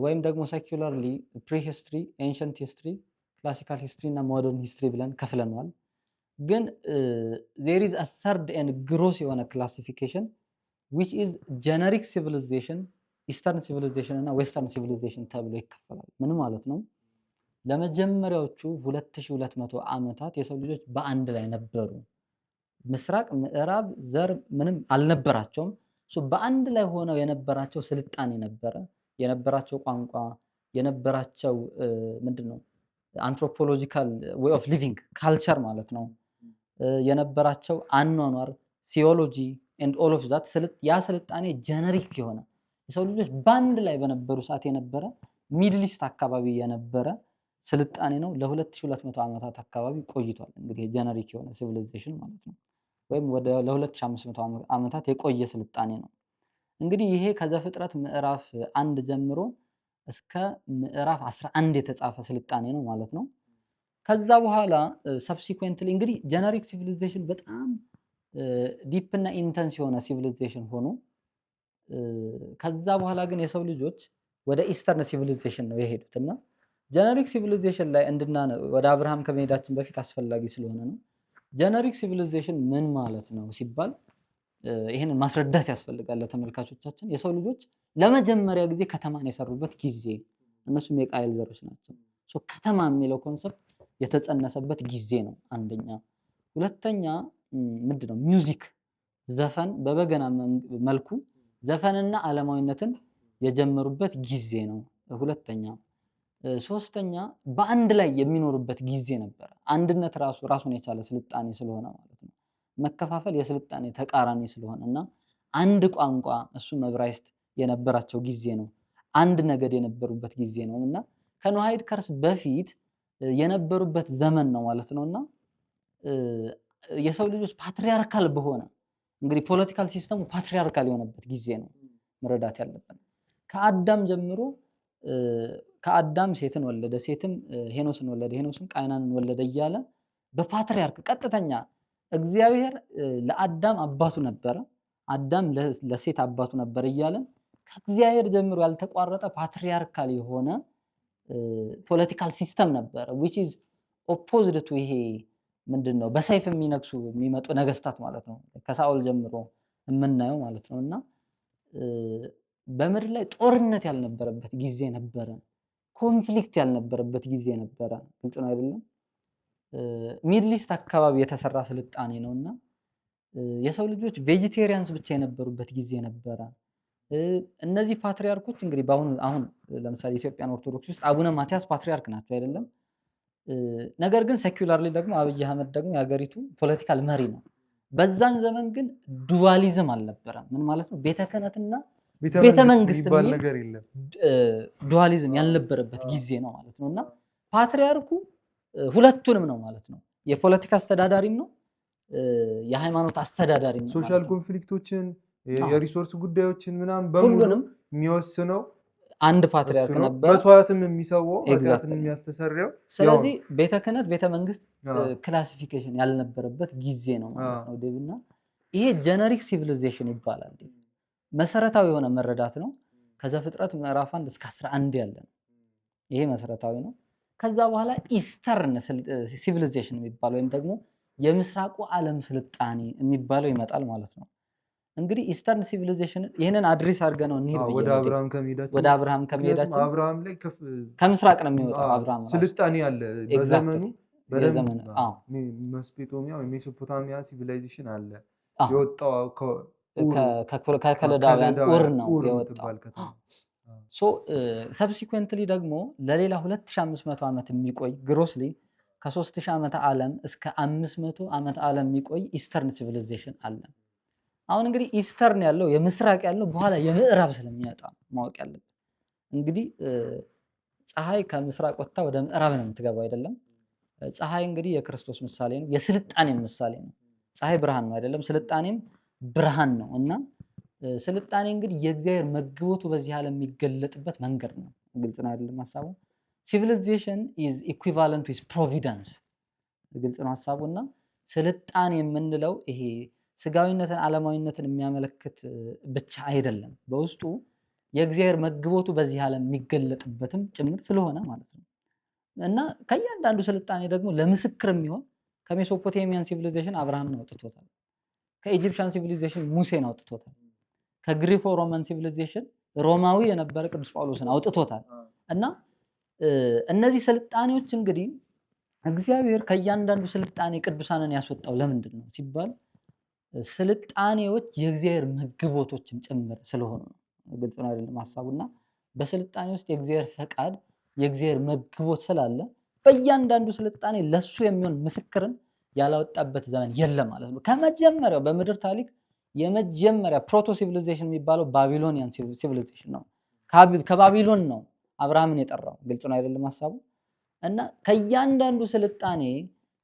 ወይም ደግሞ secularly prehistory፣ ancient history፣ classical history እና modern history ብለን ከፍለነዋል። ግን there is a third and gross የሆነ classification which is generic civilization፣ Eastern civilization እና Western civilization ተብሎ ይከፈላል። ምን ማለት ነው? ለመጀመሪያዎቹ 2200 ዓመታት የሰው ልጆች በአንድ ላይ ነበሩ። ምስራቅ፣ ምዕራብ፣ ዘር ምንም አልነበራቸውም። በአንድ ላይ ሆነው የነበራቸው ስልጣኔ ነበረ፣ የነበራቸው ቋንቋ፣ የነበራቸው ምንድን ነው anthropological way of living፣ culture ማለት ነው፣ የነበራቸው አኗኗር፣ theology and all of that። ያ ስልጣኔ generic የሆነ የሰው ልጆች በአንድ ላይ በነበሩ ሰዓት የነበረ Middle East አካባቢ የነበረ ስልጣኔ ነው። ለ2200 ዓመታት አካባቢ ቆይቷል። እንግዲህ generic የሆነ civilization ማለት ነው። ወይም ወደ ለ2500 ዓመታት የቆየ ስልጣኔ ነው። እንግዲህ ይሄ ከዘፍጥረት ምዕራፍ 1 ጀምሮ እስከ ምዕራፍ 11 የተጻፈ ስልጣኔ ነው ማለት ነው። ከዛ በኋላ subsequently እንግዲህ generic civilization በጣም deep እና intense የሆነ civilization ሆኖ ከዛ በኋላ ግን የሰው ልጆች ወደ Eastern civilization ነው የሄዱት። እና generic civilization ላይ እንድና ወደ አብርሃም ከመሄዳችን በፊት አስፈላጊ ስለሆነ ነው። Generic civilization ምን ማለት ነው ሲባል ይህንን ማስረዳት ያስፈልጋል ለተመልካቾቻችን። የሰው ልጆች ለመጀመሪያ ጊዜ ከተማን የሰሩበት ጊዜ፣ እነሱም የቃየል ዘሮች ናቸው። ከተማ የሚለው concept የተጸነሰበት ጊዜ ነው አንደኛ። ሁለተኛ ምንድን ነው? Music፣ ዘፈን፣ በበገና መልኩ ዘፈንና ዓለማዊነትን የጀመሩበት ጊዜ ነው። ሁለተኛ። ሶስተኛ በአንድ ላይ የሚኖሩበት ጊዜ ነበረ። አንድነት ራሱ ራሱን የቻለ ስልጣኔ ስለሆነ ማለት ነው። መከፋፈል የስልጣኔ ተቃራኒ ስለሆነ እና አንድ ቋንቋ እሱም ዕብራይስጥ የነበራቸው ጊዜ ነው። አንድ ነገድ የነበሩበት ጊዜ ነው እና ከ Noahide curse በፊት የነበሩበት ዘመን ነው ማለት ነው። እና የሰው ልጆች patriarchal በሆነ እንግዲህ political system ኡ patriarchal የሆነበት ጊዜ ነው መረዳት ያለብን። ከአዳም ጀምሮ ከአዳም ሴትን ወለደ፣ ሴትም ሄኖስን ወለደ፣ ሄኖስን ቃይናንን ወለደ እያለ በ patriarch ቀጥተኛ እግዚአብሔር ለአዳም አባቱ ነበረ፣ አዳም ለሴት አባቱ ነበር እያለ ከእግዚአብሔር ጀምሮ ያልተቋረጠ patriarchal የሆነ political system ነበረ which is opposed to ይሄ ምንድን ነው በሰይፍ የሚነግሱ የሚመጡ ነገስታት ማለት ነው። ከሳኦል ጀምሮ የምናየው ማለት ነው። እና በምድር ላይ ጦርነት ያልነበረበት ጊዜ ነበረ። Conflict ያልነበረበት ጊዜ ነበረ። ግልጽ ነው አይደለም? Middle East አካባቢ የተሰራ ስልጣኔ ነው እና የሰው ልጆች vegetarians ብቻ የነበሩበት ጊዜ ነበረ። እነዚህ ፓትሪያርኮች እንግዲህ በአሁኑ አሁን ለምሳሌ ኢትዮጵያን ኦርቶዶክስ ውስጥ አቡነ ማትያስ ፓትሪያርክ ናቸው አይደለም? ነገር ግን secularly ደግሞ አብይ አህመድ ደግሞ የሀገሪቱ political መሪ ነው። በዛን ዘመን ግን dualism አልነበረም። ምን ማለት ነው? ቤተ ክህነትና ቤተ መንግስት የሚባል ነገር የለም። Dualism ያልነበረበት ጊዜ ነው ማለት ነው። እና ፓትሪያርኩ ሁለቱንም ነው ማለት ነው። የፖለቲካ አስተዳዳሪም ነው፣ የሃይማኖት አስተዳዳሪም ነው። Social conflict ኦችን፣ የ resource ጉዳዮችን ምናምን በሙሉ የሚወስነው አንድ ፓትሪያርክ ነበር። መስዋዕትም የሚሰዋው፣ ኃጢአትን የሚያስተሰርየው። ስለዚህ ቤተ ክህነት ቤተ መንግስት classification ያልነበረበት ጊዜ ነው ማለት ነው ዴቭ። እና ይሄ generic civilization ይባላል። መሰረታዊ የሆነ መረዳት ነው። ከዘፍጥረት ምዕራፍ 1 እስከ 11 ያለ ነው። ይሄ መሰረታዊ ነው። ከዛ በኋላ Eastern civilization የሚባለው ወይም ደግሞ የምስራቁ ዓለም ስልጣኔ የሚባለው ይመጣል ማለት ነው። እንግዲህ Eastern civilization ይህንን address አድርገን ነው እንሂድ። ወደ አብርሃም ከመሄዳችን አብርሃም ላይ ከምስራቅ ነው የሚወጣው። አብርሃም ስልጣኔ አለ በዘመኑ በደንብ ሜሶፖታሚያ ወይ ሜሶፖታሚያ civilization አለ የወጣው ከከለዳውያን ኡር ነው የወጣው። So subsequently ደግሞ ለሌላ 2500 ዓመት የሚቆይ፣ grossly ከ3000 ዓመተ ዓለም እስከ 500 ዓመተ ዓለም የሚቆይ Eastern civilization አለ። አሁን እንግዲህ Eastern ያለው፣ የምስራቅ ያለው በኋላ የምዕራብ ስለሚመጣ ማወቅ ያለብን እንግዲህ ፀሐይ ከምስራቅ ወጥታ ወደ ምዕራብ ነው የምትገባው አይደለም። ፀሐይ እንግዲህ የክርስቶስ ምሳሌ ነው፣ የስልጣኔም ምሳሌ ነው። ፀሐይ ብርሃን ነው አይደለም? ስልጣኔም ብርሃን ነው። እና ስልጣኔ እንግዲህ የእግዚአብሔር መግቦቱ በዚህ ዓለም የሚገለጥበት መንገድ ነው። ግልጽ ነው አይደለም ሀሳቡ? Civilization is equivalent with providence። ግልጽ ነው ሀሳቡ? እና ስልጣኔ የምንለው ይሄ ስጋዊነትን ዓለማዊነትን የሚያመለክት ብቻ አይደለም። በውስጡ የእግዚአብሔር መግቦቱ በዚህ ዓለም የሚገለጥበትም ጭምር ስለሆነ ማለት ነው። እና ከእያንዳንዱ ስልጣኔ ደግሞ ለምስክር የሚሆን ከ Mesopotamian civilization አብርሃምን አውጥቶታል። ከ Egyptian civilization ሙሴን አውጥቶታል። ከ Greco Roman civilization ሮማዊ የነበረ ቅዱስ ጳውሎስን አውጥቶታል። እና እነዚህ ስልጣኔዎች እንግዲህ እግዚአብሔር ከእያንዳንዱ ስልጣኔ ቅዱሳንን ያስወጣው ለምንድን ነው ሲባል ስልጣኔዎች የእግዚአብሔር መግቦቶችም ጭምር ስለሆኑ ነው። ግልጽ ነው አይደለም ሀሳቡና? በስልጣኔ ውስጥ የእግዚአብሔር ፈቃድ፣ የእግዚአብሔር መግቦት ስላለ በእያንዳንዱ ስልጣኔ ለሱ የሚሆን ምስክርን ያላወጣበት ዘመን የለም ማለት ነው። ከመጀመሪያው በምድር ታሪክ የመጀመሪያ proto civilization የሚባለው Babylonian civilization ነው። ከባቢሎን ነው አብርሃምን የጠራው። ግልጽ ነው አይደለም ሀሳቡ? እና ከእያንዳንዱ ስልጣኔ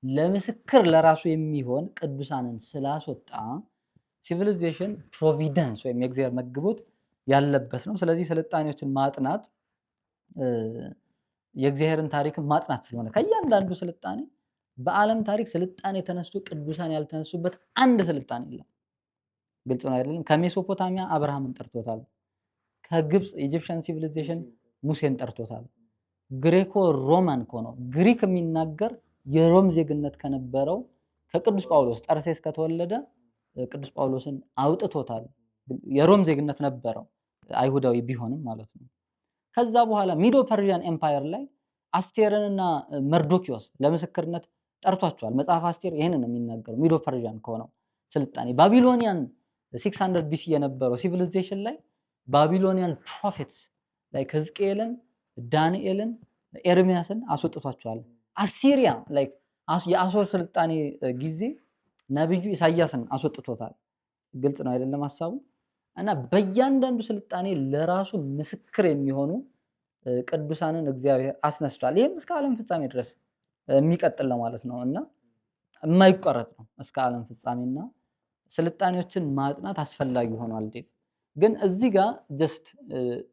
ለምስክር ለራሱ የሚሆን ቅዱሳንን ስላስወጣ civilization providence ወይም የእግዚአብሔር መግቦት ያለበት ነው። ስለዚህ ስልጣኔዎችን ማጥናት የእግዚአብሔርን ታሪክን ማጥናት ስለሆነ ከእያንዳንዱ ስልጣኔ፣ በዓለም ታሪክ ስልጣኔ ተነስቶ ቅዱሳን ያልተነሱበት አንድ ስልጣኔ የለም። ግልጽ ነው አይደለም? ከሜሶፖታሚያ አብርሃምን ጠርቶታል። ከግብፅ Egyptian civilization ሙሴን ጠርቶታል። Greco Roman ከሆነው፣ ግሪክ የሚናገር፣ የሮም ዜግነት ከነበረው ከቅዱስ ጳውሎስ፣ ጠርሴስ ከተወለደ ቅዱስ ጳውሎስን አውጥቶታል። የሮም ዜግነት ነበረው አይሁዳዊ ቢሆንም ማለት ነው። ከዛ በኋላ Medo Persian Empire ላይ አስቴርንና መርዶኪዮስ ለምስክርነት ጠርቷቸዋል። መጽሐፍ አስቴር ይህንን ነው የሚናገረው። Medo Persian ከሆነው ስልጣኔ፣ Babylonian 600 BC የነበረው civilization ላይ Babylonian prophets like ሕዝቅኤልን፣ ዳንኤልን፣ ኤርሚያስን አስወጥቷቸዋል። አሲሪያ like የአሶር ስልጣኔ ጊዜ ነቢዩ ኢሳያስን አስወጥቶታል። ግልጽ ነው አይደለም ሀሳቡ? እና በእያንዳንዱ ስልጣኔ ለራሱ ምስክር የሚሆኑ ቅዱሳንን እግዚአብሔር አስነስቷል። ይህም እስከ ዓለም ፍጻሜ ድረስ የሚቀጥል ነው ማለት ነው እና የማይቋረጥ ነው እስከ ዓለም ፍጻሜና ስልጣኔዎችን ማጥናት አስፈላጊ ሆኗል። ዴቭ፣ ግን እዚህ ጋር just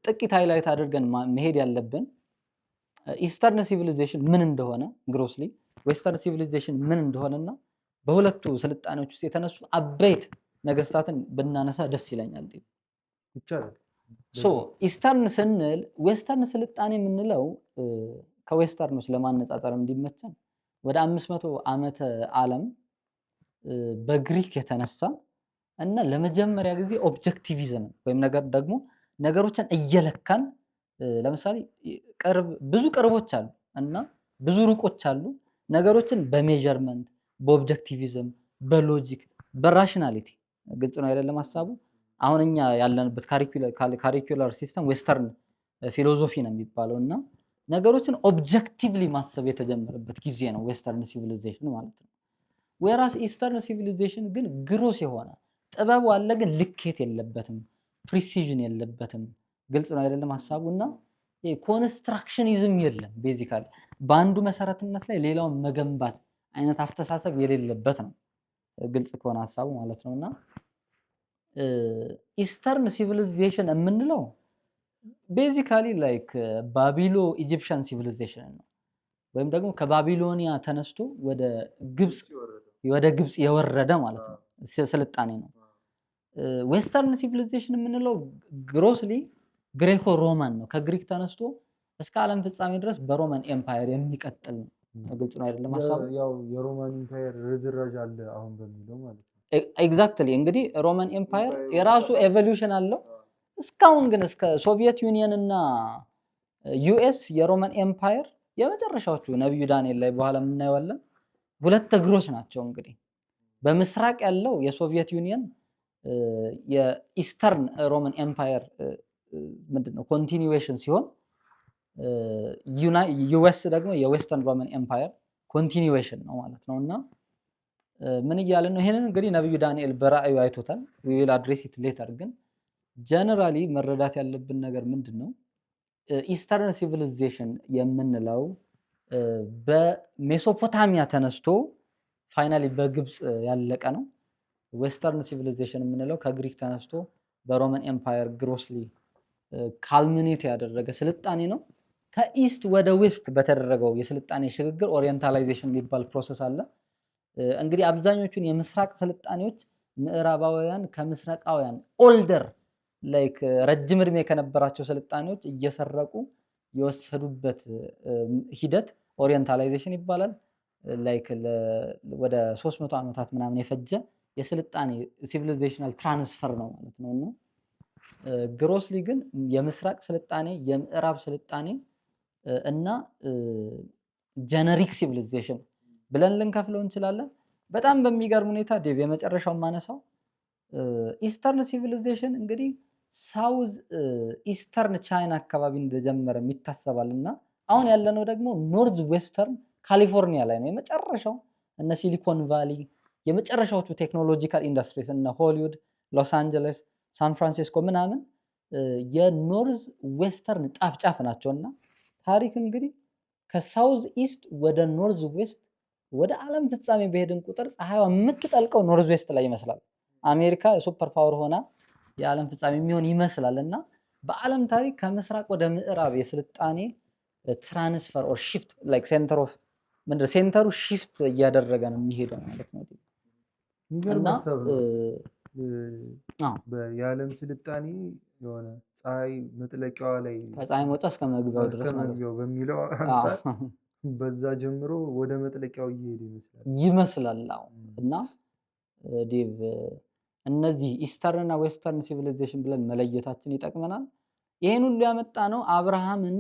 ጥቂት highlight አድርገን መሄድ ያለብን Eastern civilization ምን እንደሆነ፣ grossly Western civilization ምን እንደሆነና በሁለቱ ስልጣኔዎች ውስጥ የተነሱ አበይት ነገስታትን ብናነሳ ደስ ይለኛል። ይቻላል። So Eastern ስንል፣ Western ስልጣኔ የምንለው ከ Western ውስጥ ለማነጻጸር እንዲመቸን ወደ 500 ዓመተ ዓለም በግሪክ የተነሳ እና ለመጀመሪያ ጊዜ objectivism ወይም ነገር ደግሞ ነገሮችን እየለካን፣ ለምሳሌ ቅርብ ብዙ ቅርቦች አሉ እና ብዙ ሩቆች አሉ። ነገሮችን በ measurement፣ በ objectivism፣ በ logic፣ በ rationality፣ ግልጽ ነው አይደለም ሀሳቡ? አሁን እኛ ያለንበት curricular system Western philosophy ነው የሚባለው እና ነገሮችን objectively ማሰብ የተጀመረበት ጊዜ ነው Western civilization ማለት ነው። Whereas Eastern civilization ግን gross የሆነ ጥበቡ አለ፣ ግን ልኬት የለበትም፣ precision የለበትም። ግልጽ ነው አይደለም ሀሳቡ? እና constructionism የለም። Basically በአንዱ መሰረትነት ላይ ሌላውን መገንባት አይነት አስተሳሰብ የሌለበት ነው። ግልጽ ከሆነ ሀሳቡ ማለት ነው። እና Eastern civilization የምንለው basically like Babylo Egyptian civilization ነው፣ ወይም ደግሞ ከባቢሎኒያ ተነስቶ ወደ ግብፅ የወረደ ማለት ነው ስልጣኔ ነው። Western civilization የምንለው grossly Greco Roman ነው። ከግሪክ ተነስቶ እስከ ዓለም ፍጻሜ ድረስ በ Roman Empire የሚቀጥል ነው። ግልጽ ነው አይደለም ሀሳቡ? ያው የ Roman Empire ርዝራዥ አለ አሁን በሚለው ማለት ነው። Exactly። እንግዲህ Roman Empire የራሱ evolution አለው። እስካሁን ግን እስከ Soviet Union እና US የ Roman Empire የመጨረሻዎቹ ነቢዩ ዳንኤል ላይ በኋላ የምናየዋለን ሁለት እግሮች ናቸው። እንግዲህ በምስራቅ ያለው የ Soviet Union የ Eastern Roman Empire ምንድን ነው continuation ሲሆን US ደግሞ የ Western Roman Empire continuation ነው ማለት ነው። እና ምን እያለን ነው? ይሄንን እንግዲህ ነቢዩ ዳንኤል በራእዩ አይቶታል። We'll address it later። ግን generally መረዳት ያለብን ነገር ምንድን ነው? Eastern civilization የምንለው በሜሶፖታሚያ ተነስቶ finally በግብፅ ያለቀ ነው። Western civilization የምንለው ከግሪክ ተነስቶ በ Roman Empire grossly culminate ያደረገ ስልጣኔ ነው። ከ East ወደ West በተደረገው የስልጣኔ ሽግግር orientalization የሚባል process አለ። እንግዲህ አብዛኞቹን የምስራቅ ስልጣኔዎች ምዕራባውያን ከምስራቃውያን older like ረጅም እድሜ ከነበራቸው ስልጣኔዎች እየሰረቁ የወሰዱበት ሂደት orientalization ይባላል። Like ወደ 300 ዓመታት ምናምን የፈጀ የስልጣኔ civilizational transfer ነው ማለት ነው። እና grossly ግን የምስራቅ ስልጣኔ፣ የምዕራብ ስልጣኔ እና generic civilization ብለን ልንከፍለው እንችላለን። በጣም በሚገርም ሁኔታ ዴቭ፣ የመጨረሻው ማነሳው Eastern civilization እንግዲህ South Eastern ቻይና አካባቢ እንደጀመረ ይታሰባል እና አሁን ያለነው ደግሞ North Western ካሊፎርኒያ ላይ ነው። የመጨረሻው እነ Silicon Valley፣ የመጨረሻዎቹ technological industries እነ ሆሊውድ፣ ሎስ አንጀለስ፣ ሳን ፍራንሲስኮ ምናምን የ North Western ጫፍ ጫፍ ናቸው። እና ታሪክ እንግዲህ ከ South East ወደ North West ወደ ዓለም ፍጻሜ በሄድን ቁጥር ፀሐይዋ የምትጠልቀው North West ላይ ይመስላል። አሜሪካ super power ሆና የዓለም ፍጻሜ የሚሆን ይመስላል። እና በዓለም ታሪክ ከምስራቅ ወደ ምዕራብ የስልጣኔ transfer or shift like center of ምንድን center ኡ shift እያደረገ ነው የሚሄደው ማለት ነው። የሚገርም እና ሀሳብ ነው። አዎ። የዓለም ስልጣኔ የሆነ ፀሐይ መጥለቂያዋ ላይ ከፀሐይ መውጫ እስከ መግቢያው እስከ ድረስ ማለት ነው። መግቢያው በሚለው አንጻር በዛ ጀምሮ ወደ መጥለቂያው እየሄደ ይመስላል። ይመስላል። አዎ። እና ዴቭ፣ እነዚህ Eastern እና Western civilization ብለን መለየታችን ይጠቅመናል። ይህን ሁሉ ያመጣ ነው አብርሃምን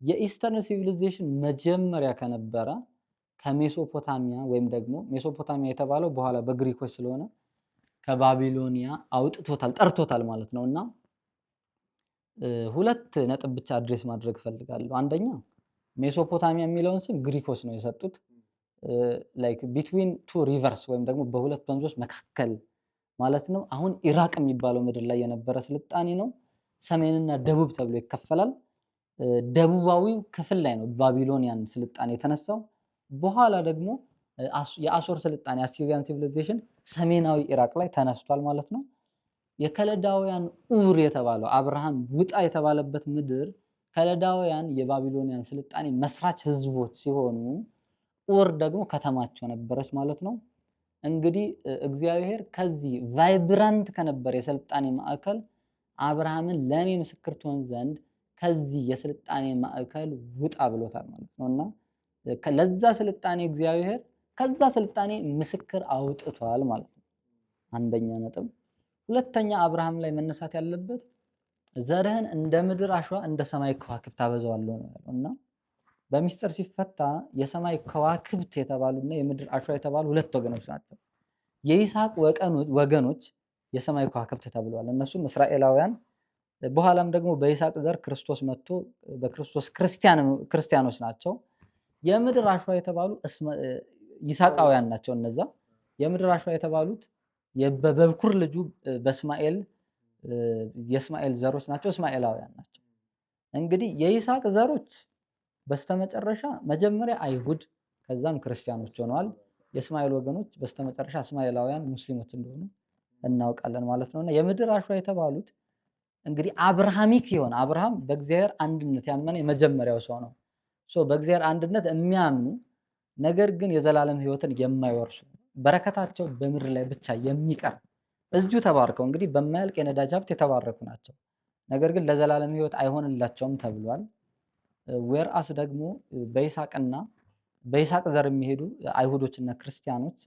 የ Eastern civilization መጀመሪያ ከነበረ ከሜሶፖታሚያ፣ ወይም ደግሞ ሜሶፖታሚያ የተባለው በኋላ በግሪኮች ስለሆነ ከባቢሎኒያ አውጥቶታል፣ ጠርቶታል ማለት ነው። እና ሁለት ነጥብ ብቻ address ማድረግ እፈልጋለሁ። አንደኛ ሜሶፖታሚያ የሚለውን ስም ግሪኮች ነው የሰጡት። Like between two rivers ወይም ደግሞ በሁለት ወንዞች መካከል ማለት ነው። አሁን ኢራቅ የሚባለው ምድር ላይ የነበረ ስልጣኔ ነው። ሰሜንና ደቡብ ተብሎ ይከፈላል። ደቡባዊው ክፍል ላይ ነው Babylonian ስልጣኔ የተነሳው። በኋላ ደግሞ የአሶር ስልጣኔ Assyrian civilization ሰሜናዊ ኢራቅ ላይ ተነስቷል ማለት ነው። የከለዳውያን ኡር የተባለው አብርሃም ውጣ የተባለበት ምድር ከለዳውያን የ Babylonian ስልጣኔ መስራች ህዝቦች ሲሆኑ ኡር ደግሞ ከተማቸው ነበረች ማለት ነው። እንግዲህ እግዚአብሔር ከዚህ vibrant ከነበረ የስልጣኔ ማዕከል አብርሃምን ለእኔ ምስክር ትሆን ዘንድ ከዚህ የስልጣኔ ማዕከል ውጣ ብሎታል ማለት ነው። እና ለዛ ስልጣኔ እግዚአብሔር ከዛ ስልጣኔ ምስክር አውጥቷል ማለት ነው። አንደኛ ነጥብ። ሁለተኛ አብርሃም ላይ መነሳት ያለበት ዘርህን እንደ ምድር አሸዋ እንደ ሰማይ ከዋክብት አበዛዋለሁ ነው ያለው። እና በሚስጥር ሲፈታ የሰማይ ከዋክብት የተባሉና የምድር አሸዋ የተባሉ ሁለት ወገኖች ናቸው። የይስሐቅ ወገኖች የሰማይ ከዋክብት ተብለዋል። እነሱም እስራኤላውያን፣ በኋላም ደግሞ በይስሐቅ ዘር ክርስቶስ መጥቶ በክርስቶስ ክርስቲያኖች ናቸው። የምድር አሸዋ የተባሉ ይስሐቃውያን ናቸው እነዛ። የምድር አሸዋ የተባሉት በበኩር ልጁ በእስማኤል የእስማኤል ዘሮች ናቸው፣ እስማኤላውያን ናቸው። እንግዲህ የይስሐቅ ዘሮች በስተመጨረሻ መጀመሪያ አይሁድ ከዛም ክርስቲያኖች ሆነዋል። የእስማኤል ወገኖች በስተመጨረሻ እስማኤላውያን ሙስሊሞች እንደሆኑ እናውቃለን ማለት ነውና የምድር አሸዋ የተባሉት እንግዲህ Abrahamic የሆነ አብርሃም በእግዚአብሔር አንድነት ያመነ የመጀመሪያው ሰው ነው። So በእግዚአብሔር አንድነት የሚያምኑ ነገር ግን የዘላለም ሕይወትን የማይወርሱ በረከታቸው በምድር ላይ ብቻ የሚቀር እዚሁ ተባርከው እንግዲህ በማያልቅ የነዳጅ ሀብት የተባረኩ ናቸው። ነገር ግን ለዘላለም ሕይወት አይሆንላቸውም ተብሏል። Whereas ደግሞ በይስሐቅና በይስሐቅ ዘር የሚሄዱ አይሁዶችና ክርስቲያኖች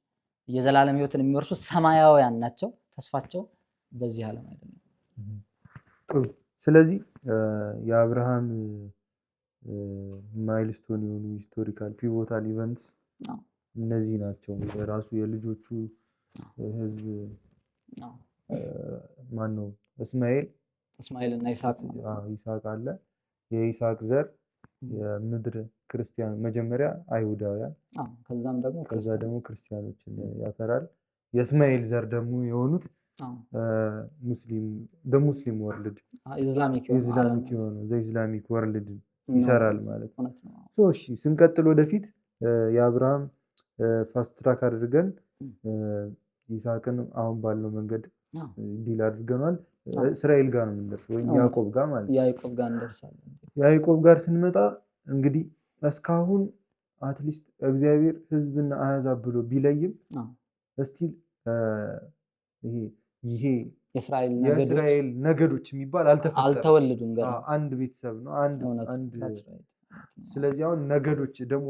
የዘላለም ሕይወትን የሚወርሱ ሰማያውያን ናቸው። ተስፋቸው በዚህ ዓለም አይደለም። ጥሩ። ስለዚህ የአብርሃም milestone የሆኑ historical pivotal events እነዚህ ናቸው። የራሱ የልጆቹ ህዝብ ማን ነው? እስማኤል እስማኤል እና ይስሐቅ። ይስሐቅ አለ። የይስሐቅ ዘር የምድር ክርስቲያን መጀመሪያ አይሁዳውያን፣ ከዛም ደግሞ ከዛ ደግሞ ክርስቲያኖችን ያፈራል። የእስማኤል ዘር ደግሞ የሆኑት ሙስሊም Muslim world Islamic የሆነ Islamic world ይሰራል ማለት ነው። እሺ ስንቀጥል ወደፊት የአብርሃም fast track አድርገን ይስሐቅን አሁን ባለው መንገድ deal አድርገናል። እስራኤል ጋር ነው የምንደርሰው ወይም ያዕቆብ ጋር ማለት ነው። ያዕቆብ ጋር እንደርሳለን። ያዕቆብ ጋር ስንመጣ እንግዲህ እስካሁን at least እግዚአብሔር ሕዝብና አሕዛብ ብሎ ቢለይም still ይሄ የእስራኤል ነገዶች የሚባል አልተፈጠረም፣ አልተወለዱም ገና አንድ ቤተሰብ ነው። አንድ ስለዚህ አሁን ነገዶች ደግሞ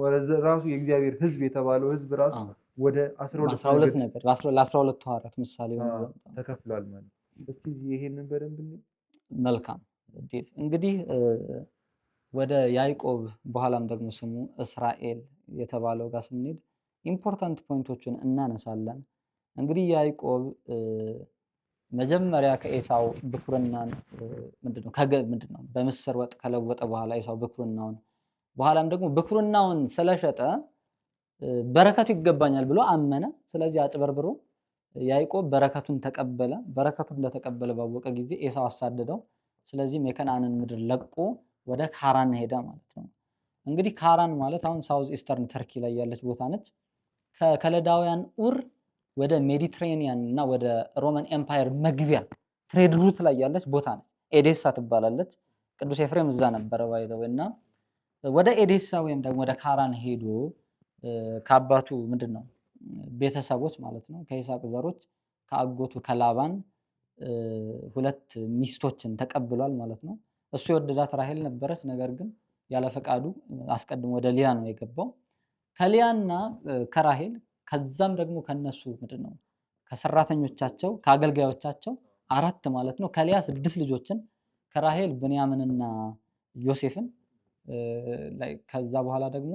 ራሱ የእግዚአብሔር ሕዝብ የተባለው ሕዝብ ራሱ ወደ 12 ነገድ ለ12 ሐዋርያት ምሳሌ ተከፍሏል ማለት ነው። እስቲ ይሄንን በደንብ መልካም እንግዲህ ወደ ያዕቆብ በኋላም ደግሞ ስሙ እስራኤል የተባለው ጋር ስንሄድ important point ኦችን እናነሳለን። እንግዲህ ያዕቆብ መጀመሪያ ከኤሳው ብኩርናን ምንድነው በምስር ወጥ ከለወጠ በኋላ ኤሳው ብኩርናውን በኋላም ደግሞ ብኩርናውን ስለሸጠ በረከቱ ይገባኛል ብሎ አመነ። ስለዚህ አጭበርብሮ ያዕቆብ በረከቱን ተቀበለ። በረከቱን እንደተቀበለ ባወቀ ጊዜ ኤሳው አሳደደው። ስለዚህም የከነዓንን ምድር ለቆ ወደ ካራን ሄደ ማለት ነው። እንግዲህ ካራን ማለት አሁን south eastern Turkey ላይ ያለች ቦታ ነች። ከከለዳውያን ኡር ወደ ሜዲትሬኒያን እና ወደ Roman Empire መግቢያ trade route ላይ ያለች ቦታ ነች። ኤዴሳ ትባላለች። ቅዱስ ኤፍሬም እዛ ነበረ by the way እና ወደ ኤዴሳ ወይም ደግሞ ወደ ካራን ሄዶ ከአባቱ ምንድነው ቤተሰቦች ማለት ነው ከይስሐቅ ዘሮች ከአጎቱ ከላባን ሁለት ሚስቶችን ተቀብሏል ማለት ነው። እሱ የወደዳት ራሄል ነበረች። ነገር ግን ያለ ፈቃዱ አስቀድሞ ወደ ሊያ ነው የገባው። ከሊያና ከራሄል ከዛም ደግሞ ከነሱ ምንድነው ከሰራተኞቻቸው ከአገልጋዮቻቸው አራት ማለት ነው ከሊያ 6 ልጆችን ከራሄል ብንያምንና ዮሴፍን ከዛ በኋላ ደግሞ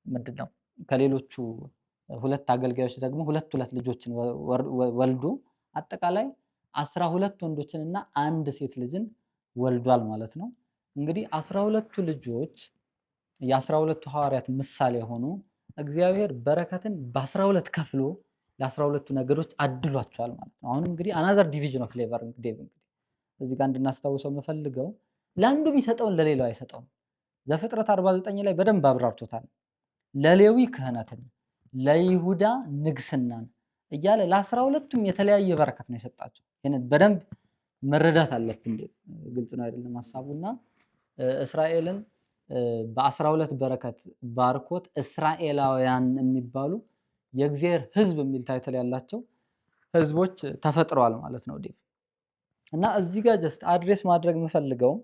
ምንድነው ከሌሎቹ ሁለት አገልጋዮች ደግሞ ሁለት ሁለት ልጆችን ወልዶ አጠቃላይ 12 ወንዶችንና አንድ ሴት ልጅን ወልዷል ማለት ነው። እንግዲህ 12ቱ ልጆች የ12ቱ ሐዋርያት ምሳሌ ሆኖ እግዚአብሔር በረከትን በ12 ከፍሎ ለ12ቱ ነገዶች አድሏቸዋል ማለት ነው። አሁን እንግዲህ another division of labor እንግዲህ እዚህ ጋር እንድናስታውሰው የምፈልገው ለአንዱ ቢሰጠውን ለሌላው አይሰጠውም። ዘፍጥረት 49 ላይ በደንብ አብራርቶታል። ለሌዊ ክህነትን፣ ለይሁዳ ንግስናን እያለ ለ12ቱም የተለያየ በረከት ነው የሰጣቸው። ይሄንን በደንብ መረዳት አለብን። ግልጽ ነው አይደለም ሐሳቡና እስራኤልን በ12 በረከት ባርኮት እስራኤላውያን የሚባሉ የእግዚአብሔር ሕዝብ የሚል title ያላቸው ህዝቦች ተፈጥረዋል ማለት ነው ዴቭ። እና እዚህ ጋር just address ማድረግ የምፈልገው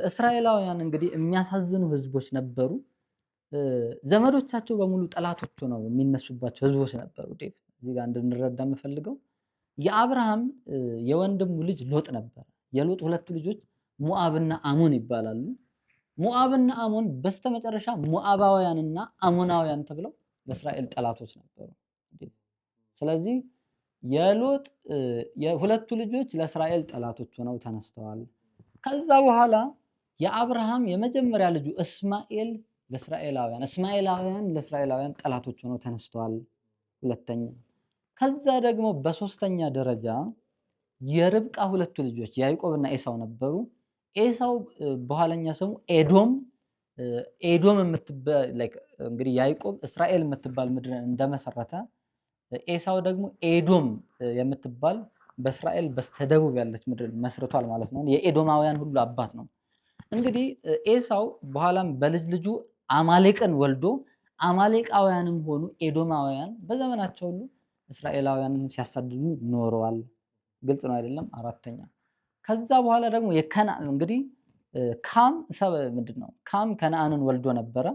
እስራኤላውያን እንግዲህ የሚያሳዝኑ ህዝቦች ነበሩ። ዘመዶቻቸው በሙሉ ጠላቶች ሆነው የሚነሱባቸው ህዝቦች ነበሩ ዴቭ። እዚህ ጋር እንድንረዳ የምፈልገው የአብርሃም የወንድሙ ልጅ ሎጥ ነበር። የሎጥ ሁለቱ ልጆች ሞዓብና አሞን ይባላሉ። ሞዓብና አሞን በስተመጨረሻ ሞዓባውያንና አሞናውያን ተብለው ለእስራኤል ጠላቶች ነበሩ። ስለዚህ የሎጥ የሁለቱ ልጆች ለእስራኤል ጠላቶች ሆነው ተነስተዋል። ከዛ በኋላ የአብርሃም የመጀመሪያ ልጁ እስማኤል ለእስራኤላውያን እስማኤላውያን ለእስራኤላውያን ጠላቶች ሆነው ተነስተዋል። ሁለተኛ ከዛ ደግሞ በሶስተኛ ደረጃ የርብቃ ሁለቱ ልጆች ያዕቆብና ኤሳው ነበሩ። ኤሳው በኋለኛ ስሙ ኤዶም ኤዶም እንግዲህ ያዕቆብ እስራኤል የምትባል ምድርን እንደመሰረተ ኤሳው ደግሞ ኤዶም የምትባል በእስራኤል በስተደቡብ ያለች ምድርን መስርቷል ማለት ነው። የኤዶማውያን ሁሉ አባት ነው። እንግዲህ ኤሳው በኋላም በልጅ ልጁ አማሌቅን ወልዶ አማሌቃውያንም ሆኑ ኤዶማውያን በዘመናቸው ሁሉ እስራኤላውያንን ሲያሳድዱ ኖረዋል። ግልጽ ነው አይደለም? አራተኛ ከዛ በኋላ ደግሞ የከነዓን እንግዲህ ካም ምንድነው ካም ከነዓንን ወልዶ ነበረ።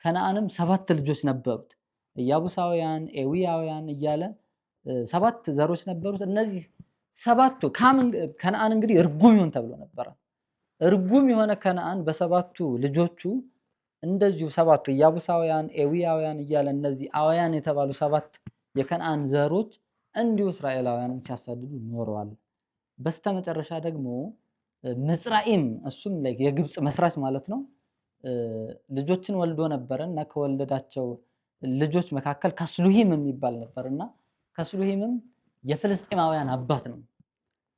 ከነዓንም 7 ልጆች ነበሩት። ኢያቡሳውያን፣ ኤዊያውያን እያለ 7 ዘሮች ነበሩት። እነዚህ 7ቱ ካም ከነዓን እንግዲህ እርጉም ይሁን ተብሎ ነበረ። እርጉም የሆነ ከነዓን በሰባቱ ልጆቹ እንደዚሁ 7ቱ ኢያቡሳውያን፣ ኤዊያውያን እያለ እነዚህ አውያን የተባሉ 7 የከነዓን ዘሮች እንዲሁ እስራኤላውያንን ሲያሳድዱ ኖረዋል። በስተመጨረሻ ደግሞ ምጽራኢም እሱም የግብጽ መስራች ማለት ነው ልጆችን ወልዶ ነበርና ከወለዳቸው ልጆች መካከል ከስሉሂም የሚባል ነበርና ከስሉሂምም የፍልስጤማውያን አባት ነው።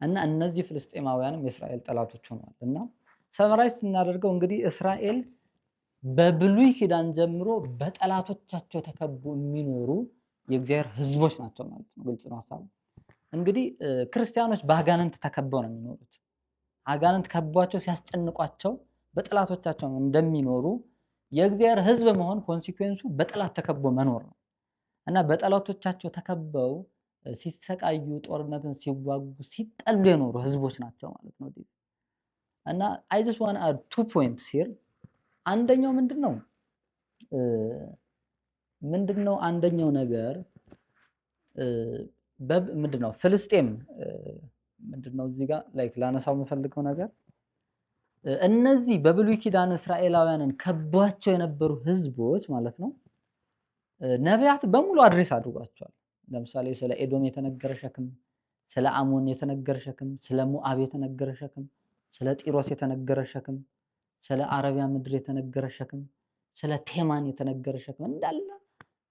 እና እነዚህ ፍልስጤማውያንም የእስራኤል ጠላቶች ሆነዋል። እና summarize ስናደርገው እንግዲህ እስራኤል በብሉይ ኪዳን ጀምሮ በጠላቶቻቸው ተከበው የሚኖሩ የእግዚአብሔር ሕዝቦች ናቸው ማለት ነው። ግልጽ ነው ሐሳቡ። እንግዲህ ክርስቲያኖች በአጋንንት ተከበው ነው የሚኖሩት። አጋንንት ከቧቸው ሲያስጨንቋቸው በጠላቶቻቸው እንደሚኖሩ የእግዚአብሔር ሕዝብ መሆን consequence ኡ በጠላት ተከቦ መኖር ነው። እና በጠላቶቻቸው ተከበው ሲሰቃዩ ጦርነትን ሲዋጉ ሲጠሉ የኖሩ ሕዝቦች ናቸው ማለት ነው። እና I just want add 2 points here። አንደኛው ምንድነው አንደኛው ነገር ምንድነው ፍልስጤም ምንድነው እዚህ ጋር like ላነሳው የምፈልገው ነገር እነዚህ በብሉይ ኪዳን እስራኤላውያንን ከቧቸው የነበሩ ህዝቦች ማለት ነው ነቢያት በሙሉ address አድርጓቸዋል። ለምሳሌ ስለ ኤዶም የተነገረ ሸክም፣ ስለ አሞን የተነገረ ሸክም፣ ስለ ሞአብ የተነገረ ሸክም፣ ስለ ጢሮስ የተነገረ ሸክም፣ ስለ አረቢያ ምድር የተነገረ ሸክም፣ ስለ ቴማን የተነገረ ሸክም እንዳለ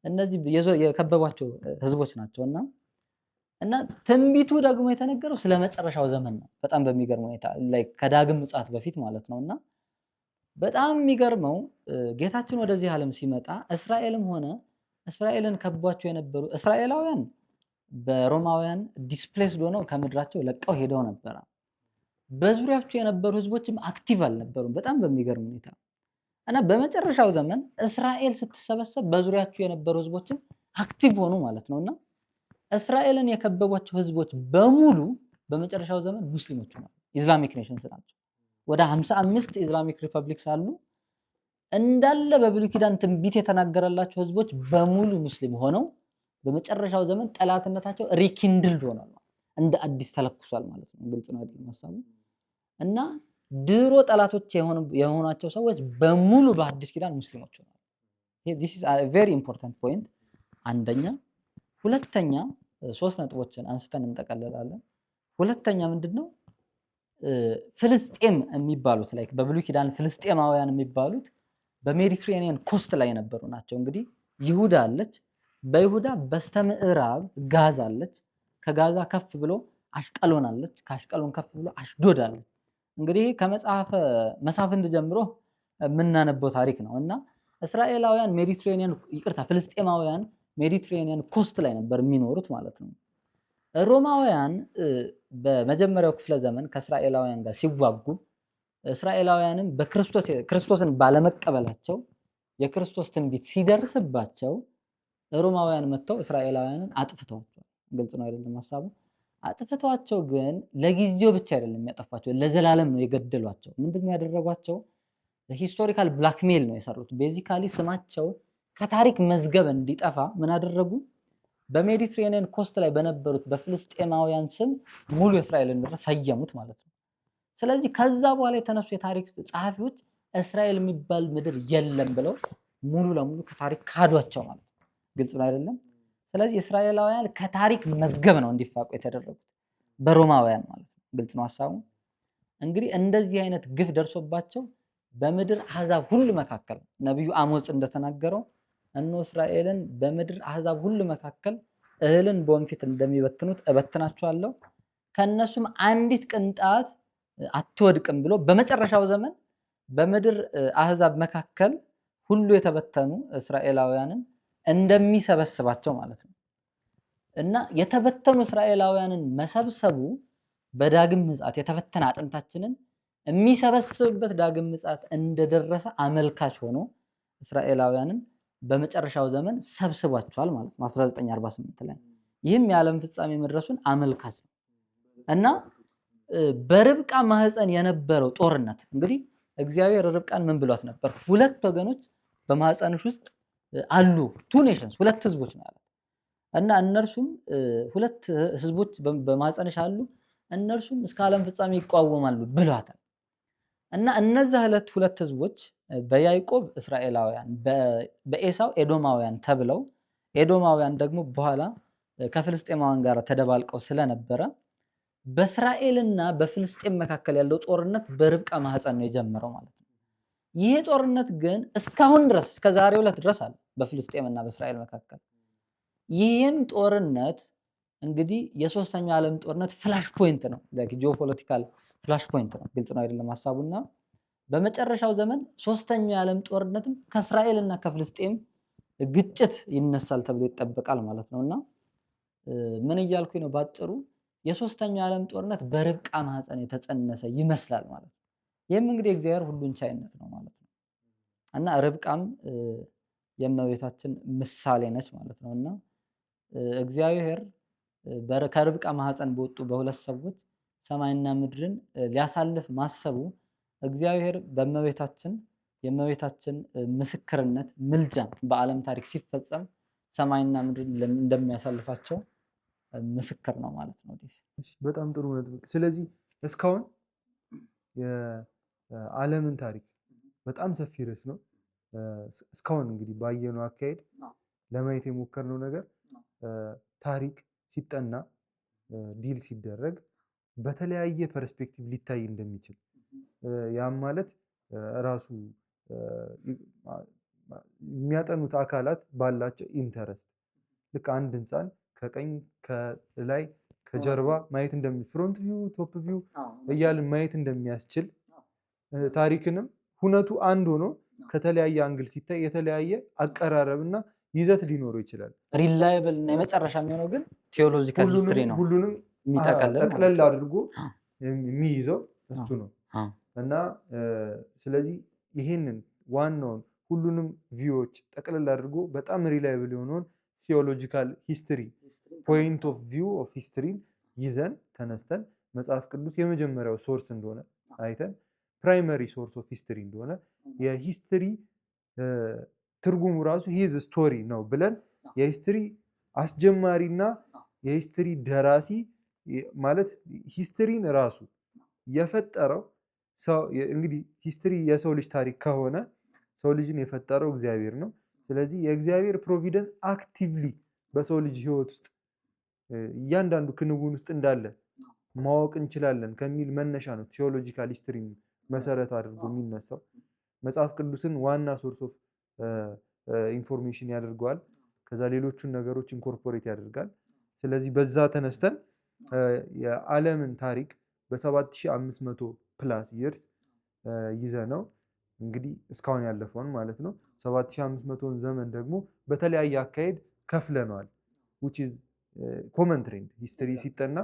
እነዚህ የከበቧቸው ህዝቦች ናቸው። እና ትንቢቱ ደግሞ የተነገረው ስለ መጨረሻው ዘመን ነው። በጣም በሚገርም ሁኔታ ከዳግም ምጽአት በፊት ማለት ነው። እና በጣም የሚገርመው ጌታችን ወደዚህ ዓለም ሲመጣ እስራኤልም ሆነ እስራኤልን ከቧቸው የነበሩ እስራኤላውያን በሮማውያን displaced ሆነው ከምድራቸው ለቀው ሄደው ነበር። በዙሪያቸው የነበሩ ህዝቦችም active አልነበሩም በጣም በሚገርም ሁኔታ። እና በመጨረሻው ዘመን እስራኤል ስትሰበሰብ በዙሪያቸው የነበሩ ህዝቦችም active ሆኑ ማለት ነውና እስራኤልን የከበቧቸው ህዝቦች በሙሉ በመጨረሻው ዘመን ሙስሊሞች ሆነዋል። Islamic nations ናቸው። ወደ 55 Islamic republics አሉ። እንዳለ በብሉይ ኪዳን ትንቢት የተናገረላቸው ህዝቦች በሙሉ ሙስሊም ሆነው በመጨረሻው ዘመን ጠላትነታቸው rekindled ሆኗል፣ እንደ አዲስ ተለኩሷል ማለት ነው። ግልጽ ነው አይደል ሐሳቡ? እና ድሮ ጠላቶች የሆኗቸው ሰዎች በሙሉ በአዲስ ኪዳን ሙስሊሞች ሆነዋል። This is a very important point። አንደኛ። ሁለተኛ 3 ነጥቦችን አንስተን እንጠቀልላለን። ሁለተኛ ምንድነው? ፍልስጤም የሚባሉት በብሉይ ኪዳን ፍልስጤማውያን የሚባሉት በ Mediterranean coast ላይ የነበሩ ናቸው። እንግዲህ ይሁዳ አለች። በይሁዳ በስተምዕራብ ጋዛ አለች። ከጋዛ ከፍ ብሎ አሽቀሎን አለች። ከአሽቀሎን ከፍ ብሎ አሽዶድ አለች። እንግዲህ ከመጽሐፈ መሳፍንት ጀምሮ የምናነበው ታሪክ ነው። እና እስራኤላውያን ሜዲትሬኒያን ይቅርታ ፍልስጤማውያን Mediterranean coast ላይ ነበር የሚኖሩት ማለት ነው። ሮማውያን በመጀመሪያው ክፍለ ዘመን ከእስራኤላውያን ጋር ሲዋጉ እስራኤላውያንም በክርስቶስ ክርስቶስን ባለመቀበላቸው የክርስቶስ ትንቢት ሲደርስባቸው ሮማውያን መጥተው እስራኤላውያንን አጥፍተዋቸዋል። ግልጽ ነው አይደለም ሐሳቡ? አጥፍተዋቸው ግን ለጊዜው ብቻ አይደለም ያጠፏቸው፣ ለዘላለም ነው የገደሏቸው። ምንድነው ያደረጓቸው? historical blackmail ነው የሰሩት። basically ስማቸው ከታሪክ መዝገብ እንዲጠፋ ምን አደረጉ? በ Mediterranean coast ላይ በነበሩት በፍልስጤማውያን ስም ሙሉ የእስራኤልን ምድር ሰየሙት ማለት ነው። ስለዚህ ከዛ በኋላ የተነሱ የታሪክ ጸሐፊዎች እስራኤል የሚባል ምድር የለም ብለው ሙሉ ለሙሉ ከታሪክ ካዷቸው ማለት ነው። ግልጽ ነው አይደለም? ስለዚህ እስራኤላውያን ከታሪክ መዝገብ ነው እንዲፋቁ የተደረጉት በሮማውያን ማለት ነው። ግልጽ ነው ሐሳቡ። እንግዲህ እንደዚህ አይነት ግፍ ደርሶባቸው በምድር አሕዛብ ሁሉ መካከል ነቢዩ አሞጽ እንደተናገረው እነሆ እስራኤልን በምድር አሕዛብ ሁሉ መካከል እህልን በወንፊት እንደሚበትኑት እበትናቸዋለሁ፣ ከእነሱም አንዲት ቅንጣት አትወድቅም ብሎ በመጨረሻው ዘመን በምድር አሕዛብ መካከል ሁሉ የተበተኑ እስራኤላውያንን እንደሚሰበስባቸው ማለት ነው። እና የተበተኑ እስራኤላውያንን መሰብሰቡ በዳግም ምጽአት የተበተነ አጥንታችንን የሚሰበስብበት ዳግም ምጽአት እንደደረሰ አመልካች ሆኖ እስራኤላውያንን በመጨረሻው ዘመን ሰብስቧቸዋል ማለት ነው 1948 ላይ። ይህም የዓለም ፍጻሜ መድረሱን አመልካች ነው። እና በርብቃ ማህፀን የነበረው ጦርነት እንግዲህ እግዚአብሔር ርብቃን ምን ብሏት ነበር? ሁለት ወገኖች በማህፀንሽ ውስጥ አሉ፣ two nations፣ ሁለት ህዝቦች ነው ያላት። እና እነርሱም ሁለት ህዝቦች በማህፀንሽ አሉ፣ እነርሱም እስከ ዓለም ፍጻሜ ይቋወማሉ ብሏታል። እና እነዛ ሁለት ህዝቦች በያዕቆብ እስራኤላውያን፣ በኤሳው ኤዶማውያን ተብለው፣ ኤዶማውያን ደግሞ በኋላ ከፍልስጤማውያን ጋር ተደባልቀው ስለነበረ በእስራኤልና በፍልስጤም መካከል ያለው ጦርነት በርብቃ ማህፀን ነው የጀመረው ማለት ነው። ይሄ ጦርነት ግን እስካሁን ድረስ፣ እስከ ዛሬው ዕለት ድረስ አለ በፍልስጤምና በእስራኤል መካከል። ይህም ጦርነት እንግዲህ የሶስተኛው ዓለም ጦርነት flash point ነው፣ geopolitical flash point ነው። ግልጽ ነው አይደለም ሀሳቡና? በመጨረሻው ዘመን ሶስተኛው የዓለም ጦርነትም ከእስራኤልና ከፍልስጤም ግጭት ይነሳል ተብሎ ይጠበቃል ማለት ነው። እና ምን እያልኩኝ ነው? ባጭሩ የሶስተኛው የዓለም ጦርነት በርብቃ ማህፀን የተጸነሰ ይመስላል ማለት ነው። ይህም እንግዲህ እግዚአብሔር ሁሉን ቻይነት ነው ማለት ነው። እና ርብቃም የእመቤታችን ምሳሌ ነች ማለት ነው። እና እግዚአብሔር ከርብቃ ማህፀን በወጡ በሁለት ሰዎች ሰማይና ምድርን ሊያሳልፍ ማሰቡ እግዚአብሔር በእመቤታችን የእመቤታችን ምስክርነት ምልጃ በዓለም ታሪክ ሲፈጸም ሰማይና ምድርን እንደሚያሳልፋቸው ምስክር ነው ማለት ነው። በጣም ጥሩ ነጥብ። ስለዚህ እስካሁን የዓለምን ታሪክ፣ በጣም ሰፊ ርዕስ ነው። እስካሁን እንግዲህ ባየነው አካሄድ ለማየት የሞከርነው ነገር ታሪክ ሲጠና፣ deal ሲደረግ በተለያየ perspective ሊታይ እንደሚችል፣ ያም ማለት ራሱ የሚያጠኑት አካላት ባላቸው interest ልክ አንድ ህንፃን ከቀኝ፣ ከላይ፣ ከጀርባ ማየት እንደሚ front view፣ top view እያልን ማየት እንደሚያስችል፣ ታሪክንም ሁነቱ አንድ ሆኖ ከተለያየ angle ሲታይ የተለያየ አቀራረብ እና ይዘት ሊኖረው ይችላል። Reliable እና የመጨረሻ የሚሆነው ግን theological history ነው። ሁሉንም ጠቅለል አድርጎ የሚይዘው እሱ ነው። እና ስለዚህ ይሄንን ዋናውን ሁሉንም view ዎች ጠቅለል አድርጎ በጣም reliable የሆነውን theological history፣ point of view of history ን ይዘን ተነስተን መጽሐፍ ቅዱስ የመጀመሪያው source እንደሆነ አይተን፣ primary source of history እንደሆነ፣ የ history ትርጉሙ ራሱ his story ነው ብለን፣ የ history አስጀማሪና የ history ደራሲ ማለት history ን ራሱ የፈጠረው፣ እንግዲህ history የሰው ልጅ ታሪክ ከሆነ ሰው ልጅን የፈጠረው እግዚአብሔር ነው። ስለዚህ የእግዚአብሔር providence actively በሰው ልጅ ህይወት ውስጥ እያንዳንዱ ክንውን ውስጥ እንዳለ ማወቅ እንችላለን ከሚል መነሻ ነው theological history ን መሰረት አድርጎ የሚነሳው። መጽሐፍ ቅዱስን ዋና source of information ያደርገዋል። ከዛ ሌሎቹን ነገሮች incorporate ያደርጋል። ስለዚህ በዛ ተነስተን የዓለምን ታሪክ በ7500 plus years ይዘነው እንግዲህ እስካሁን ያለፈውን ማለት ነው፣ 7500ን ዘመን ደግሞ በተለያየ አካሄድ ከፍለነዋል። Which is common trend። History ሲጠና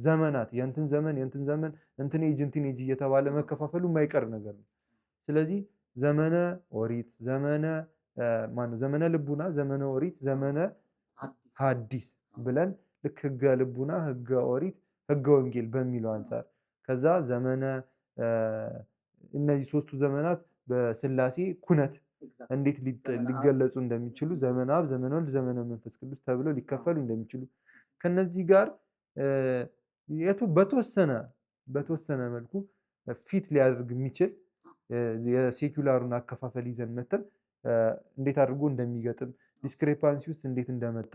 ዘመናት የእንትን ዘመን፣ የእንትን ዘመን፣ እንትን ኤጅ፣ እንትን ኤጅ እየተባለ መከፋፈሉ የማይቀር ነገር ነው። ስለዚህ ዘመነ ኦሪት፣ ዘመነ ማነው፣ ዘመነ ልቡና፣ ዘመነ ኦሪት፣ ዘመነ ሐዲስ ብለን ልክ ህገ ልቡና፣ ህገ ኦሪት፣ ህገ ወንጌል በሚለው አንጻር፣ ከዛ ዘመነ እነዚህ ሶስቱ ዘመናት በስላሴ ኩነት እንዴት ሊገለጹ እንደሚችሉ፣ ዘመነ አብ፣ ዘመነ ወልድ፣ ዘመነ መንፈስ ቅዱስ ተብለው ሊከፈሉ እንደሚችሉ፣ ከነዚህ ጋር የቱ በተወሰነ መልኩ fit ሊያደርግ የሚችል የ secular ኡን አከፋፈል ይዘን መተን እንዴት አድርጎ እንደሚገጥም፣ discrepancy ውስጥ እንዴት እንደመጣ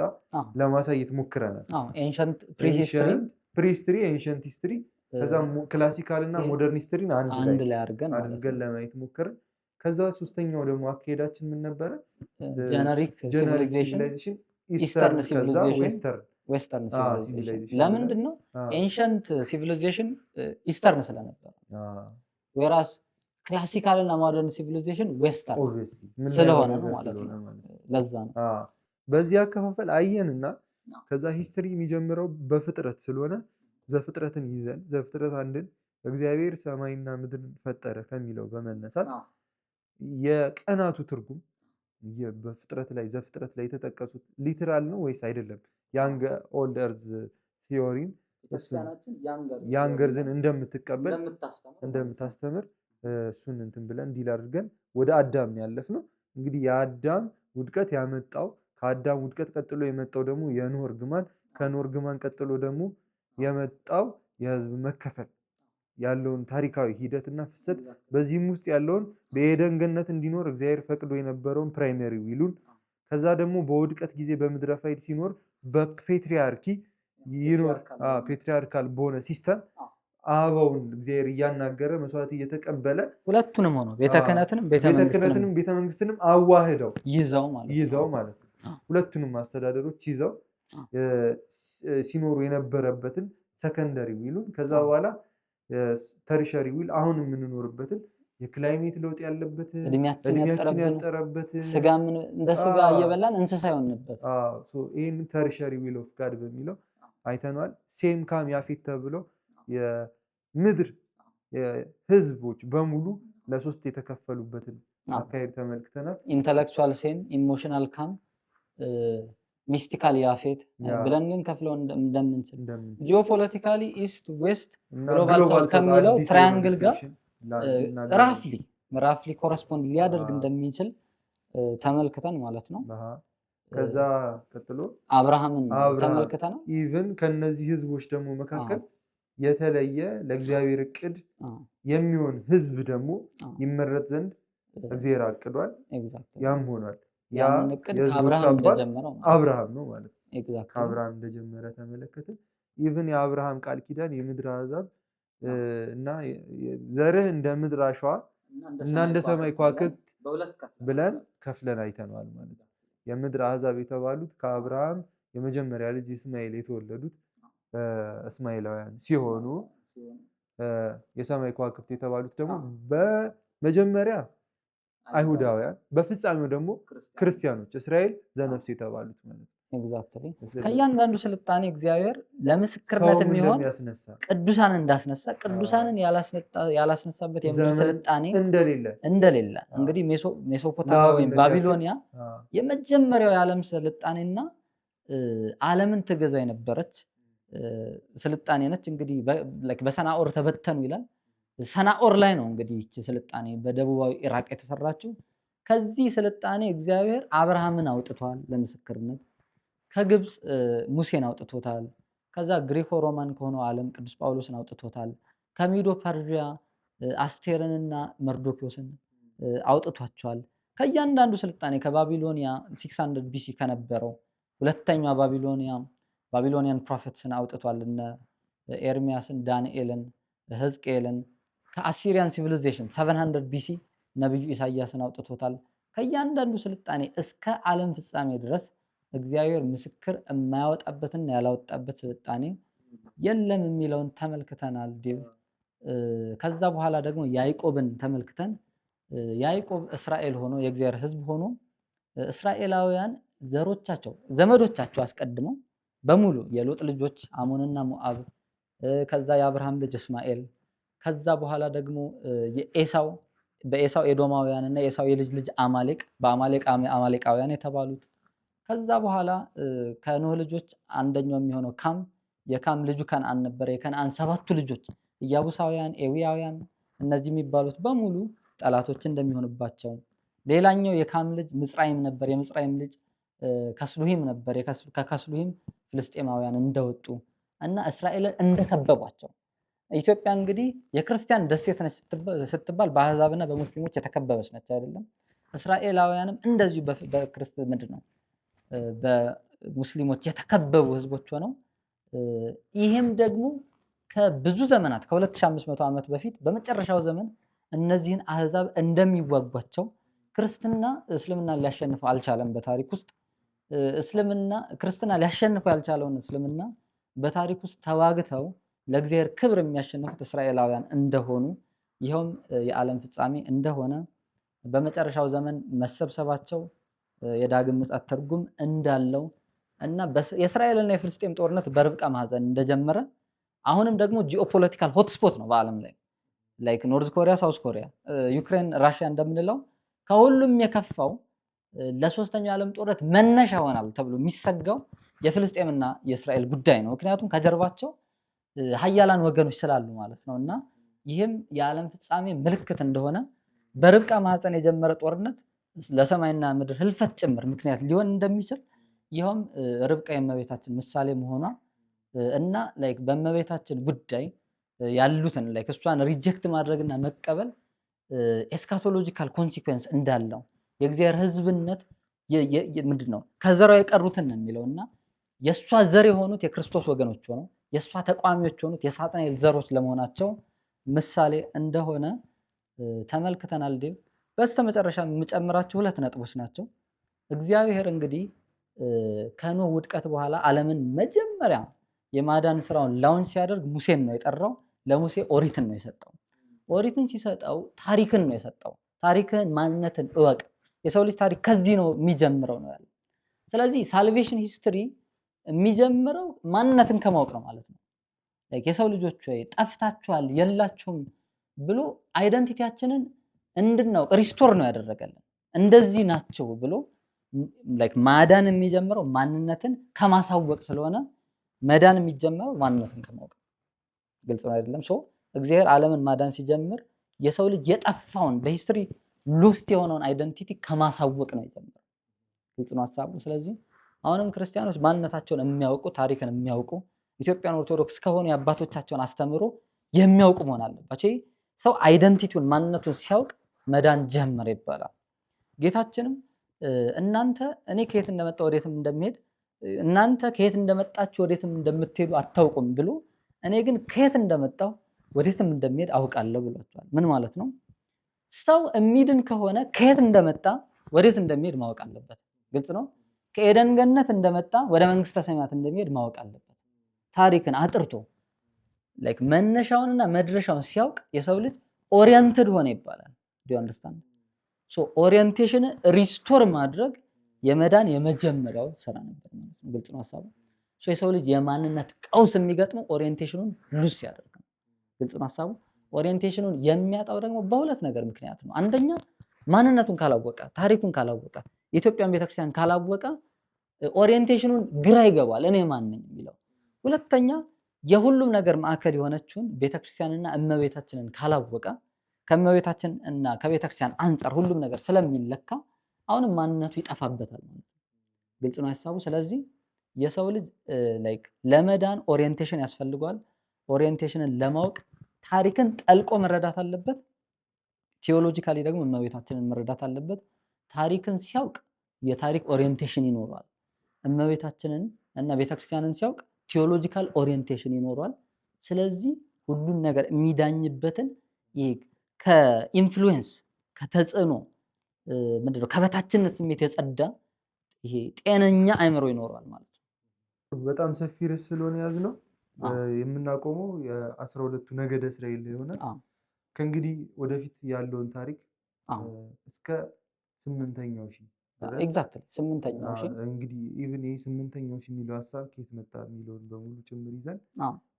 ለማሳየት ሞክረናል። Ancient prehistory፣ prehistory፣ ancient history፣ ከዛ classical እና modern history ን አንድ ላይ አድርገን ለማየት ሞከርን። ከዛ ሶስተኛው ደግሞ አካሄዳችን ምን ነበረ? Generic civilization፣ eastern civilization፣ western civilization። ለምንድን ነው ancient civilization eastern ስለነበረ፣ whereas classical እና modern civilization western ስለሆነ ነው ማለት ነው። ለዛ ነው በዚህ አከፋፈል አየንና ከዛ history የሚጀምረው በፍጥረት ስለሆነ ዘፍጥረትን ይዘን ዘፍጥረት 1ን እግዚአብሔር ሰማይና ምድርን ፈጠረ ከሚለው በመነሳት የቀናቱ ትርጉም በፍጥረት ላይ ዘፍጥረት ላይ የተጠቀሱት literal ነው ወይስ አይደለም፣ young old earth theory ን young earth ን እንደምትቀበል እንደምታስተምር እሱን እንትን ብለን deal አድርገን ወደ አዳም ያለፍነው። እንግዲህ የአዳም ውድቀት ያመጣው ከአዳም ውድቀት ቀጥሎ የመጣው ደግሞ የኖህ እርግማን፣ ከኖህ እርግማን ቀጥሎ ደግሞ የመጣው የህዝብ መከፈል ያለውን ታሪካዊ ሂደትና ፍሰት፣ በዚህም ውስጥ ያለውን በኤደን ገነት እንዲኖር እግዚአብሔር ፈቅዶ የነበረውን primary will ኡን፣ ከዛ ደግሞ በውድቀት ጊዜ በምድረ ፋይድ ሲኖር በ patriarchy ይኖር patriarchal በሆነ system አበውን እግዚአብሔር እያናገረ መስዋዕት እየተቀበለ ሁለቱንም ሆኖ ቤተ ክህነትንም ቤተ መንግስትንም አዋህደው ይዘው ማለት ነው። ሁለቱንም አስተዳደሮች ይዘው ሲኖሩ የነበረበትን secondary will ኡን፣ ከዛ በኋላ tertiary will አሁን የምንኖርበትን የ climate ለውጥ ያለበትን እድሜያችን ያጠረበትን ስጋ እንደ ስጋ እየበላን እንስሳ የሆንበት ይህን tertiary will of God በሚለው አይተነዋል። ሴም ካም ያፌት ተብለው የምድር ህዝቦች በሙሉ ለሶስት የተከፈሉበትን አካሄድ ተመልክተናል። Intellectual ሴም፣ emotional ካም፣ mystical ያፌት ብለን ግን ከፍለው እንደምንችል geopolitically east west global south ከሚለው triangle ጋር roughly correspond ሊያደርግ እንደሚችል ተመልክተን ማለት ነው። ከዛ ቀጥሎ አብርሃምን ተመልክተናል። Even ከነዚህ ህዝቦች ደግሞ መካከል የተለየ ለእግዚአብሔር እቅድ የሚሆን ህዝብ ደግሞ ይመረጥ ዘንድ እግዚአብሔር አቅዷል። ያም ሆኗል። ያ የህዝቦች አባት አብርሃም ነው ማለት ነው። ከአብርሃም እንደጀመረ ተመለከትን። Even የአብርሃም ቃል ኪዳን የምድር አሕዛብ እና ዘርህ እንደ ምድር አሸዋ እና እንደ ሰማይ ከዋክብት ብለን ከፍለን አይተነዋል ማለት ነው። የምድር አሕዛብ የተባሉት ከአብርሃም የመጀመሪያ ልጅ እስማኤል የተወለዱት እስማኤላውያን ሲሆኑ የሰማይ ከዋክብት የተባሉት ደግሞ በመጀመሪያ አይሁዳውያን በፍጻሜው ደግሞ ክርስቲያኖች እስራኤል ዘነፍስ የተባሉት ማለት ነው። Exactly ከእያንዳንዱ ስልጣኔ እግዚአብሔር ለምስክርነት የሚሆን ቅዱሳንን እንዳስነሳ ቅዱሳንን ያላስነሳበት የምድር ስልጣኔ እንደሌለ እንግዲህ ሜሶፖታሚያ ወይም ባቢሎኒያ የመጀመሪያው የዓለም ስልጣኔና ዓለምን ትገዛ የነበረች ስልጣኔ ነች። እንግዲህ በሰናኦር ተበተኑ ይላል። ሰናኦር ላይ ነው እንግዲህ ይህች ስልጣኔ በደቡባዊ ኢራቅ የተሰራችው። ከዚህ ስልጣኔ እግዚአብሔር አብርሃምን አውጥቷል ለምስክርነት። ከግብፅ ሙሴን አውጥቶታል። ከዛ ግሪኮ ሮማን ከሆነው ዓለም ቅዱስ ጳውሎስን አውጥቶታል። ከሜዶ ፐርዥያ አስቴርንና መርዶኪዮስን አውጥቷቸዋል። ከእያንዳንዱ ስልጣኔ ከባቢሎኒያ 600 BC ከነበረው ሁለተኛዋ ባቢሎኒያ Babylonian prophets ን አውጥቷል። እነ ኤርሚያስን፣ ዳንኤልን፣ ሕዝቅኤልን። ከ Assyrian civilization 700 BC ነብዩ ኢሳያስን አውጥቶታል። ከእያንዳንዱ ስልጣኔ እስከ ዓለም ፍጻሜ ድረስ እግዚአብሔር ምስክር የማያወጣበትና ያላወጣበት ስልጣኔ የለም የሚለውን ተመልክተናል። ዴቭ ከዛ በኋላ ደግሞ ያዕቆብን ተመልክተን ያዕቆብ እስራኤል ሆኖ የእግዚአብሔር ሕዝብ ሆኖ እስራኤላውያን ዘሮቻቸው ዘመዶቻቸው አስቀድመው በሙሉ የሎጥ ልጆች አሞንና ሞአብ፣ ከዛ የአብርሃም ልጅ እስማኤል፣ ከዛ በኋላ ደግሞ የኤሳው በኤሳው ኤዶማውያን እና የኤሳው የልጅ ልጅ አማሌቅ በአማሌቅ አማሌቃውያን የተባሉት፣ ከዛ በኋላ ከኖህ ልጆች አንደኛው የሚሆነው ካም፣ የካም ልጁ ከነአን ነበር። የከነአን 7ቱ ልጆች ኢያቡሳውያን፣ ኤዊያውያን እነዚህ የሚባሉት በሙሉ ጠላቶች እንደሚሆንባቸው፣ ሌላኛው የካም ልጅ ምጽራይም ነበር። የምጽራይም ልጅ ከስሉሂም ነበር። ከከስሉሂም ፍልስጤማውያን እንደወጡ እና እስራኤልን እንደከበቧቸው። ኢትዮጵያ እንግዲህ የክርስቲያን ደሴት ነች ስትባል በአህዛብና በሙስሊሞች የተከበበች ነች አይደለም። እስራኤላውያንም እንደዚሁ ምንድን ነው በሙስሊሞች የተከበቡ ህዝቦች ሆነው ይሄም ደግሞ ከብዙ ዘመናት ከ2500 ዓመት በፊት በመጨረሻው ዘመን እነዚህን አህዛብ እንደሚዋጓቸው ክርስትና እስልምና ሊያሸንፈው አልቻለም። በታሪክ ውስጥ እስልምና ክርስትና ሊያሸንፈው ያልቻለውን እስልምና በታሪክ ውስጥ ተዋግተው ለእግዚአብሔር ክብር የሚያሸንፉት እስራኤላውያን እንደሆኑ ይኸውም የዓለም ፍጻሜ እንደሆነ በመጨረሻው ዘመን መሰብሰባቸው የዳግም ምጽአት ትርጉም እንዳለው እና የእስራኤልና የፍልስጤም ጦርነት በርብቃ ማህፀን እንደጀመረ አሁንም ደግሞ geopolitical hotspot ነው በዓለም ላይ like North Korea፣ South Korea፣ ዩክሬን፣ ራሽያ እንደምንለው ከሁሉም የከፋው ለሶስተኛው የዓለም ጦርነት መነሻ ይሆናል ተብሎ የሚሰጋው የፍልስጤምና የእስራኤል ጉዳይ ነው። ምክንያቱም ከጀርባቸው ሀያላን ወገኖች ስላሉ ማለት ነው። እና ይህም የዓለም ፍጻሜ ምልክት እንደሆነ በርብቃ ማህፀን የጀመረ ጦርነት ለሰማይና ምድር ህልፈት ጭምር ምክንያት ሊሆን እንደሚችል ይኸውም ርብቃ የእመቤታችን ምሳሌ መሆኗ እና like በእመቤታችን ጉዳይ ያሉትን like እሷን reject ማድረግና መቀበል eschatological consequence እንዳለው የእግዚአብሔር ሕዝብነት ምንድን ነው ከዘሯ የቀሩትን ነው የሚለው እና የእሷ ዘር የሆኑት የክርስቶስ ወገኖች ሆነው የእሷ ተቃዋሚዎች የሆኑት የሳጥናኤል ዘሮች ለመሆናቸው ምሳሌ እንደሆነ ተመልክተናል። ዴቭ፣ በስተመጨረሻ የምጨምራቸው ሁለት ነጥቦች ናቸው። እግዚአብሔር እንግዲህ ከኖህ ውድቀት በኋላ ዓለምን መጀመሪያ የማዳን ስራውን launch ሲያደርግ ሙሴን ነው የጠራው። ለሙሴ ኦሪትን ነው የሰጠው። ኦሪትን ሲሰጠው ታሪክን ነው የሰጠው። ታሪክን፣ ማንነትን እወቅ። የሰው ልጅ ታሪክ ከዚህ ነው የሚጀምረው ነው ያለው። ስለዚህ salvation history የሚጀምረው ማንነትን ከማወቅ ነው ማለት ነው። Like የሰው ልጆች ወይ ጠፍታችኋል፣ የላችሁም ብሎ identity ያችንን እንድናውቅ restore ነው ያደረገልን። እንደዚህ ናቸው ብሎ like ማዳን የሚጀምረው ማንነትን ከማሳወቅ ስለሆነ መዳን የሚጀምረው ማንነትን ከማወቅ ነው። ግልጽ ነው አይደለም? So እግዚአብሔር ዓለምን ማዳን ሲጀምር የሰው ልጅ የጠፋውን በ history lost የሆነውን identity ከማሳወቅ ነው የጀመረው። ግልጽ ነው ሀሳቡ። ስለዚህ አሁንም ክርስቲያኖች ማንነታቸውን የሚያውቁ፣ ታሪክን የሚያውቁ፣ ኢትዮጵያን ኦርቶዶክስ ከሆኑ የአባቶቻቸውን አስተምሮ የሚያውቁ መሆን አለባቸው። ይህ ሰው identity ውን ማንነቱን ሲያውቅ መዳን ጀመረ ይባላል። ጌታችንም እናንተ እኔ ከየት እንደመጣ ወዴትም እንደሚሄድ እናንተ ከየት እንደመጣችሁ ወዴትም እንደምትሄዱ አታውቁም ብሎ እኔ ግን ከየት እንደመጣሁ ወዴትም እንደሚሄድ አውቃለሁ ብሏቸዋል። ምን ማለት ነው? ሰው የሚድን ከሆነ ከየት እንደመጣ ወዴት እንደሚሄድ ማወቅ አለበት። ግልጽ ነው። ከኤደን ገነት እንደመጣ ወደ መንግስተ ሰማያት እንደሚሄድ ማወቅ አለበት። ታሪክን አጥርቶ like መነሻውንና መድረሻውን ሲያውቅ የሰው ልጅ oriented ሆነ ይባላል። Do you understand? So orientation restore ማድረግ የመዳን የመጀመሪያው ስራ ነበር ማለት ነው። ግልጽ ነው ሀሳቡ። So የሰው ልጅ የማንነት ቀውስ የሚገጥመው orientation ኑን lose ሲያደርግ ነው። ግልጽ ነው ሀሳቡ። Orientation ኑን የሚያጣው ደግሞ በሁለት ነገር ምክንያት ነው። አንደኛ ማንነቱን ካላወቀ፣ ታሪኩን ካላወቀ፣ የኢትዮጵያን ቤተክርስቲያን ካላወቀ orientation ኑን ግራ ይገባል። እኔ ማን ነኝ የሚለው። ሁለተኛ የሁሉም ነገር ማዕከል የሆነችውን ቤተክርስቲያንና እመቤታችንን ካላወቀ ከእመቤታችን እና ከቤተክርስቲያን አንጻር ሁሉም ነገር ስለሚለካ አሁንም ማንነቱ ይጠፋበታል ማለት ነው። ግልጽ ነው ሀሳቡ። ስለዚህ የሰው ልጅ like ለመዳን orientation ያስፈልገዋል። Orientation ን ለማወቅ ታሪክን ጠልቆ መረዳት አለበት። Theologically ደግሞ እመቤታችንን መረዳት አለበት። ታሪክን ሲያውቅ የታሪክ orientation ይኖረዋል። እመቤታችንን እና ቤተክርስቲያንን ሲያውቅ theological orientation ይኖረዋል። ስለዚህ ሁሉን ነገር የሚዳኝበትን ይሄ ከ influence፣ ከተጽዕኖ፣ ምንድነው ከበታችነት ስሜት የጸዳ ይሄ ጤነኛ አእምሮ ይኖረዋል ማለት ነው። በጣም ሰፊ ርዕስ ስለሆነ ያዝነው የምናቆመው የ12ቱ ነገደ እስራኤል ይሆናል። ከእንግዲህ ወደፊት ያለውን ታሪክ እስከ 8ኛው ሺህ ድረስ Exactly፣ 8ኛው ሺህ። እንግዲህ even ይህ 8ኛው ሺህ የሚለው ሀሳብ ከየት መጣ የሚለውን በሙሉ ጭምር ይዘን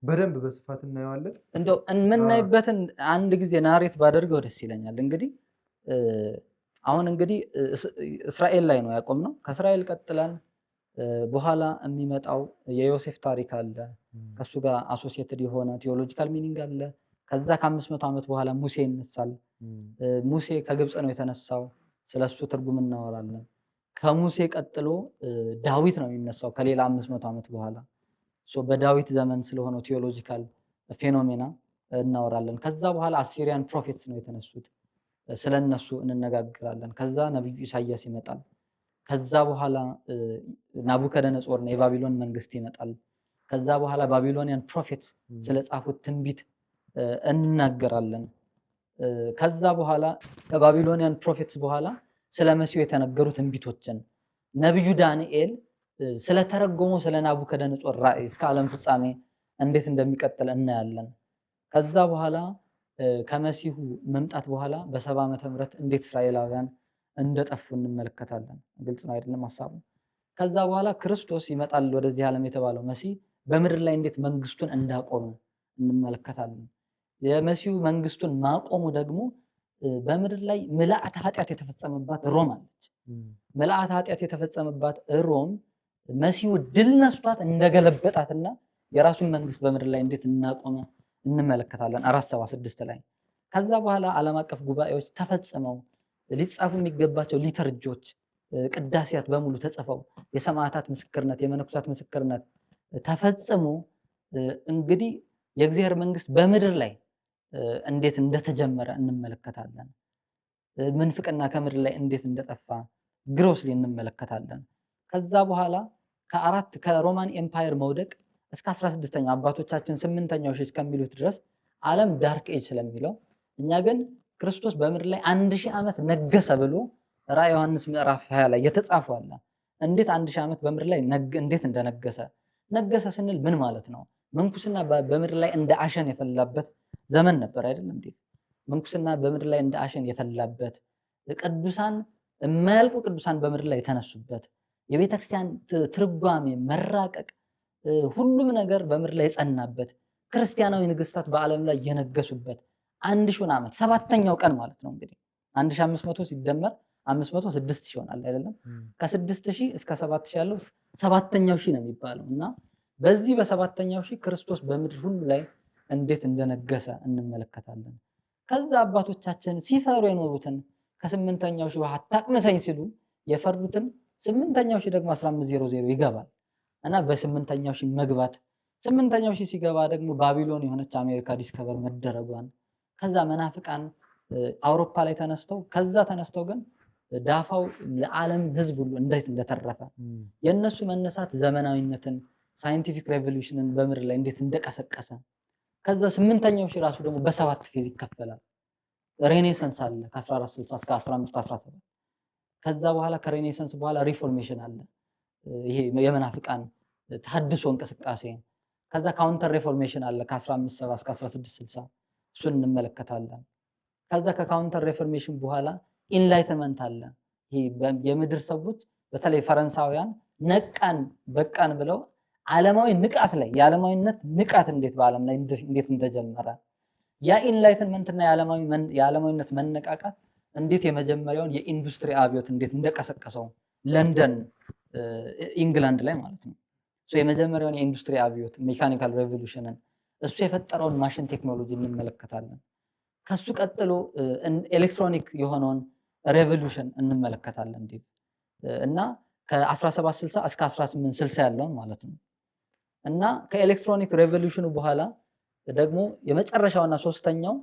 በደንብ በስፋት እናየዋለን። እንደው የምናይበትን አንድ ጊዜ narrate ባደርገው ደስ ይለኛል። እንግዲህ አሁን እንግዲህ እስራኤል ላይ ነው ያቆምነው። ከእስራኤል ቀጥለን በኋላ የሚመጣው የዮሴፍ ታሪክ አለ። ከሱ ጋር associated የሆነ theological meaning አለ። ከዛ ከ500 ዓመት በኋላ ሙሴ ይነሳል። ሙሴ ከግብፅ ነው የተነሳው። ስለሱ ትርጉም እናወራለን። ከሙሴ ቀጥሎ ዳዊት ነው የሚነሳው ከሌላ 500 ዓመት በኋላ። So በዳዊት ዘመን ስለሆነው theological phenomena እናወራለን። ከዛ በኋላ Assyrian prophets ነው የተነሱት። ስለነሱ እንነጋገራለን። ከዛ ነቢዩ ኢሳያስ ይመጣል። ከዛ በኋላ ናቡከደነጾር እና የባቢሎን መንግስት ይመጣል። ከዛ በኋላ Babylonian prophet ስለጻፉት ትንቢት እንናገራለን። ከዛ በኋላ ከ Babylonian prophets በኋላ ስለ መሲሁ የተነገሩ ትንቢቶችን፣ ነቢዩ ዳንኤል ስለተረጎመው ስለ ናቡከደነጾር ራእይ እስከ ዓለም ፍጻሜ እንዴት እንደሚቀጥል እናያለን። ከዛ በኋላ ከመሲሁ መምጣት በኋላ በ70 ዓመተ ምህረት እንዴት እስራኤላውያን እንደጠፉ እንመለከታለን። ግልጽ ነው አይደለም ሀሳቡ? ከዛ በኋላ ክርስቶስ ይመጣል ወደዚህ ዓለም የተባለው መሲህ በምድር ላይ እንዴት መንግስቱን እንዳቆመ እንመለከታለን። የመሲሁ መንግስቱን ማቆሙ ደግሞ በምድር ላይ ምልአተ ኃጢአት የተፈጸመባት ሮም አለች። ምልአተ ኃጢአት የተፈጸመባት ሮም መሲሁ ድል ነስቷት እንደገለበጣትና የራሱን መንግስት በምድር ላይ እንዴት እናቆመ እንመለከታለን 476 ላይ። ከዛ በኋላ ዓለም አቀፍ ጉባኤዎች ተፈጽመው ሊጻፉ የሚገባቸው liturgy ዎች፣ ቅዳሴያት በሙሉ ተጽፈው፣ የሰማዕታት ምስክርነት፣ የመነኮሳት ምስክርነት ተፈጽሞ እንግዲህ የእግዚአብሔር መንግስት በምድር ላይ እንዴት እንደተጀመረ እንመለከታለን። ምንፍቅና ከምድር ላይ እንዴት እንደጠፋ grossly እንመለከታለን። ከዛ በኋላ ከ Roman Empire መውደቅ እስከ 16ኛው፣ አባቶቻችን ስምንተኛው ሺህ እስከሚሉት ድረስ ዓለም dark age ስለሚለው፣ እኛ ግን ክርስቶስ በምድር ላይ 1000 ዓመት ነገሰ ብሎ ራእየ ዮሐንስ ምዕራፍ 20 ላይ የተጻፈው አለ። እንዴት 1000 ዓመት በምድር ላይ እንዴት እንደነገሰ፣ ነገሰ ስንል ምን ማለት ነው? ምንኩስና በምድር ላይ እንደ አሸን የፈላበት ዘመን ነበር አይደለም እንዴ? ምንኩስና በምድር ላይ እንደ አሸን የፈላበት፣ ቅዱሳን፣ የማያልቁ ቅዱሳን በምድር ላይ የተነሱበት፣ የቤተክርስቲያን ትርጓሜ መራቀቅ፣ ሁሉም ነገር በምድር ላይ የጸናበት፣ ክርስቲያናዊ ንግስታት በዓለም ላይ የነገሱበት 1000ውን ዓመት፣ ሰባተኛው ቀን ማለት ነው። እንግዲህ 1500 ሲደመር 500 6000 ይሆናል አይደለም? ከ6000 እስከ 7000 ያለው ሰባተኛው ሺህ ነው የሚባለው። እና በዚህ በሰባተኛው ሺህ ክርስቶስ በምድር ሁሉ ላይ እንዴት እንደነገሰ እንመለከታለን። ከዛ አባቶቻችን ሲፈሩ የኖሩትን፣ ከስምንተኛው ሺህ ውሃ አታቅምሰኝ ሲሉ የፈሩትን፣ ስምንተኛው ሺህ ደግሞ 1500 ይገባል። እና በስምንተኛው ሺህ መግባት፣ ስምንተኛው ሺህ ሲገባ ደግሞ ባቢሎን የሆነች አሜሪካ discover መደረጓን፣ ከዛ መናፍቃን አውሮፓ ላይ ተነስተው፣ ከዛ ተነስተው ግን ዳፋው ለዓለም ሕዝብ ሁሉ እንዴት እንደተረፈ፣ የእነሱ መነሳት ዘመናዊነትን፣ scientific revolution ን በምድር ላይ እንዴት እንደቀሰቀሰ፣ ከዛ ስምንተኛው ሺህ ራሱ ደግሞ በሰባት phase ይከፈላል። Renaissance አለ ከ1460 እስከ 1517። ከዛ በኋላ ከ Renaissance በኋላ Reformation አለ። ይሄ የመናፍቃን ተሐድሶ እንቅስቃሴ። ከዛ Counter Reformation አለ ከ1570 እስከ 1660፣ እሱን እንመለከታለን። ከዛ ከ Counter Reformation በኋላ Enlightenment አለ። ይሄ የምድር ሰዎች በተለይ ፈረንሳውያን ነቃን በቃን ብለው ዓለማዊ ንቃት ላይ፣ የዓለማዊነት ንቃት እንዴት በዓለም ላይ እንዴት እንደጀመረ፣ ያ Enlightenment እና የዓለማዊነት መነቃቃት እንዴት የመጀመሪያውን የኢንዱስትሪ አብዮት እንዴት እንደቀሰቀሰው፣ ለንደን ኢንግላንድ ላይ ማለት ነው። የመጀመሪያውን የኢንዱስትሪ አብዮት mechanical revolution ን እሱ የፈጠረውን ማሽን ቴክኖሎጂ እንመለከታለን። ከሱ ቀጥሎ ኤሌክትሮኒክ የሆነውን revolution እንመለከታለን እና ከ1760 እስከ 1860 ያለውን ማለት ነው። እና ከ electronic revolution ኑ በኋላ ደግሞ የመጨረሻውና ሶስተኛው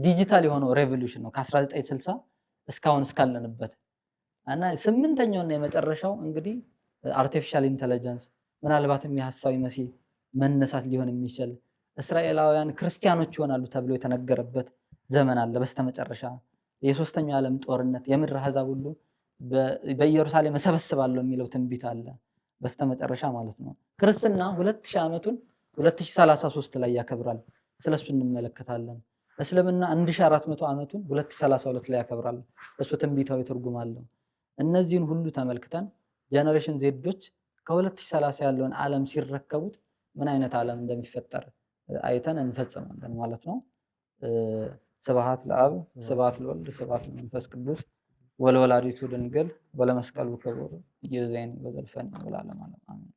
ዲጂታል የሆነው revolution ነው ከ1960 እስካሁን እስካለንበት። እና ስምንተኛውና የመጨረሻው እንግዲህ artificial intelligence፣ ምናልባትም የሐሳዊ መሲህ መነሳት ሊሆን የሚችል፣ እስራኤላውያን ክርስቲያኖች ይሆናሉ ተብሎ የተነገረበት ዘመን አለ። በስተመጨረሻ የሶስተኛው ዓለም ጦርነት፣ የምድር አሕዛብ ሁሉ በኢየሩሳሌም እሰበስባለሁ የሚለው ትንቢት አለ በስተመጨረሻ ማለት ነው። ክርስትና 2000 ዓመቱን 2033 ላይ ያከብራል። ስለሱ እንመለከታለን። እስልምና 1400 ዓመቱን 2032 ላይ ያከብራል። እሱ ትንቢታዊ ትርጉም አለው። እነዚህን ሁሉ ተመልክተን Generation Z ኦች ከ2030 ያለውን ዓለም ሲረከቡት ምን አይነት ዓለም እንደሚፈጠር አይተን እንፈጽማለን ማለት ነው። ስብሐት ለአብ፣ ስብሐት ለወልድ፣ ስብሐት ለመንፈስ ቅዱስ፣ ወለወላዲቱ ድንግል፣ ወለመስቀሉ ክቡር፣ ይእዜኒ ወዘልፈኒ ወለዓለመ ዓለም አሜን።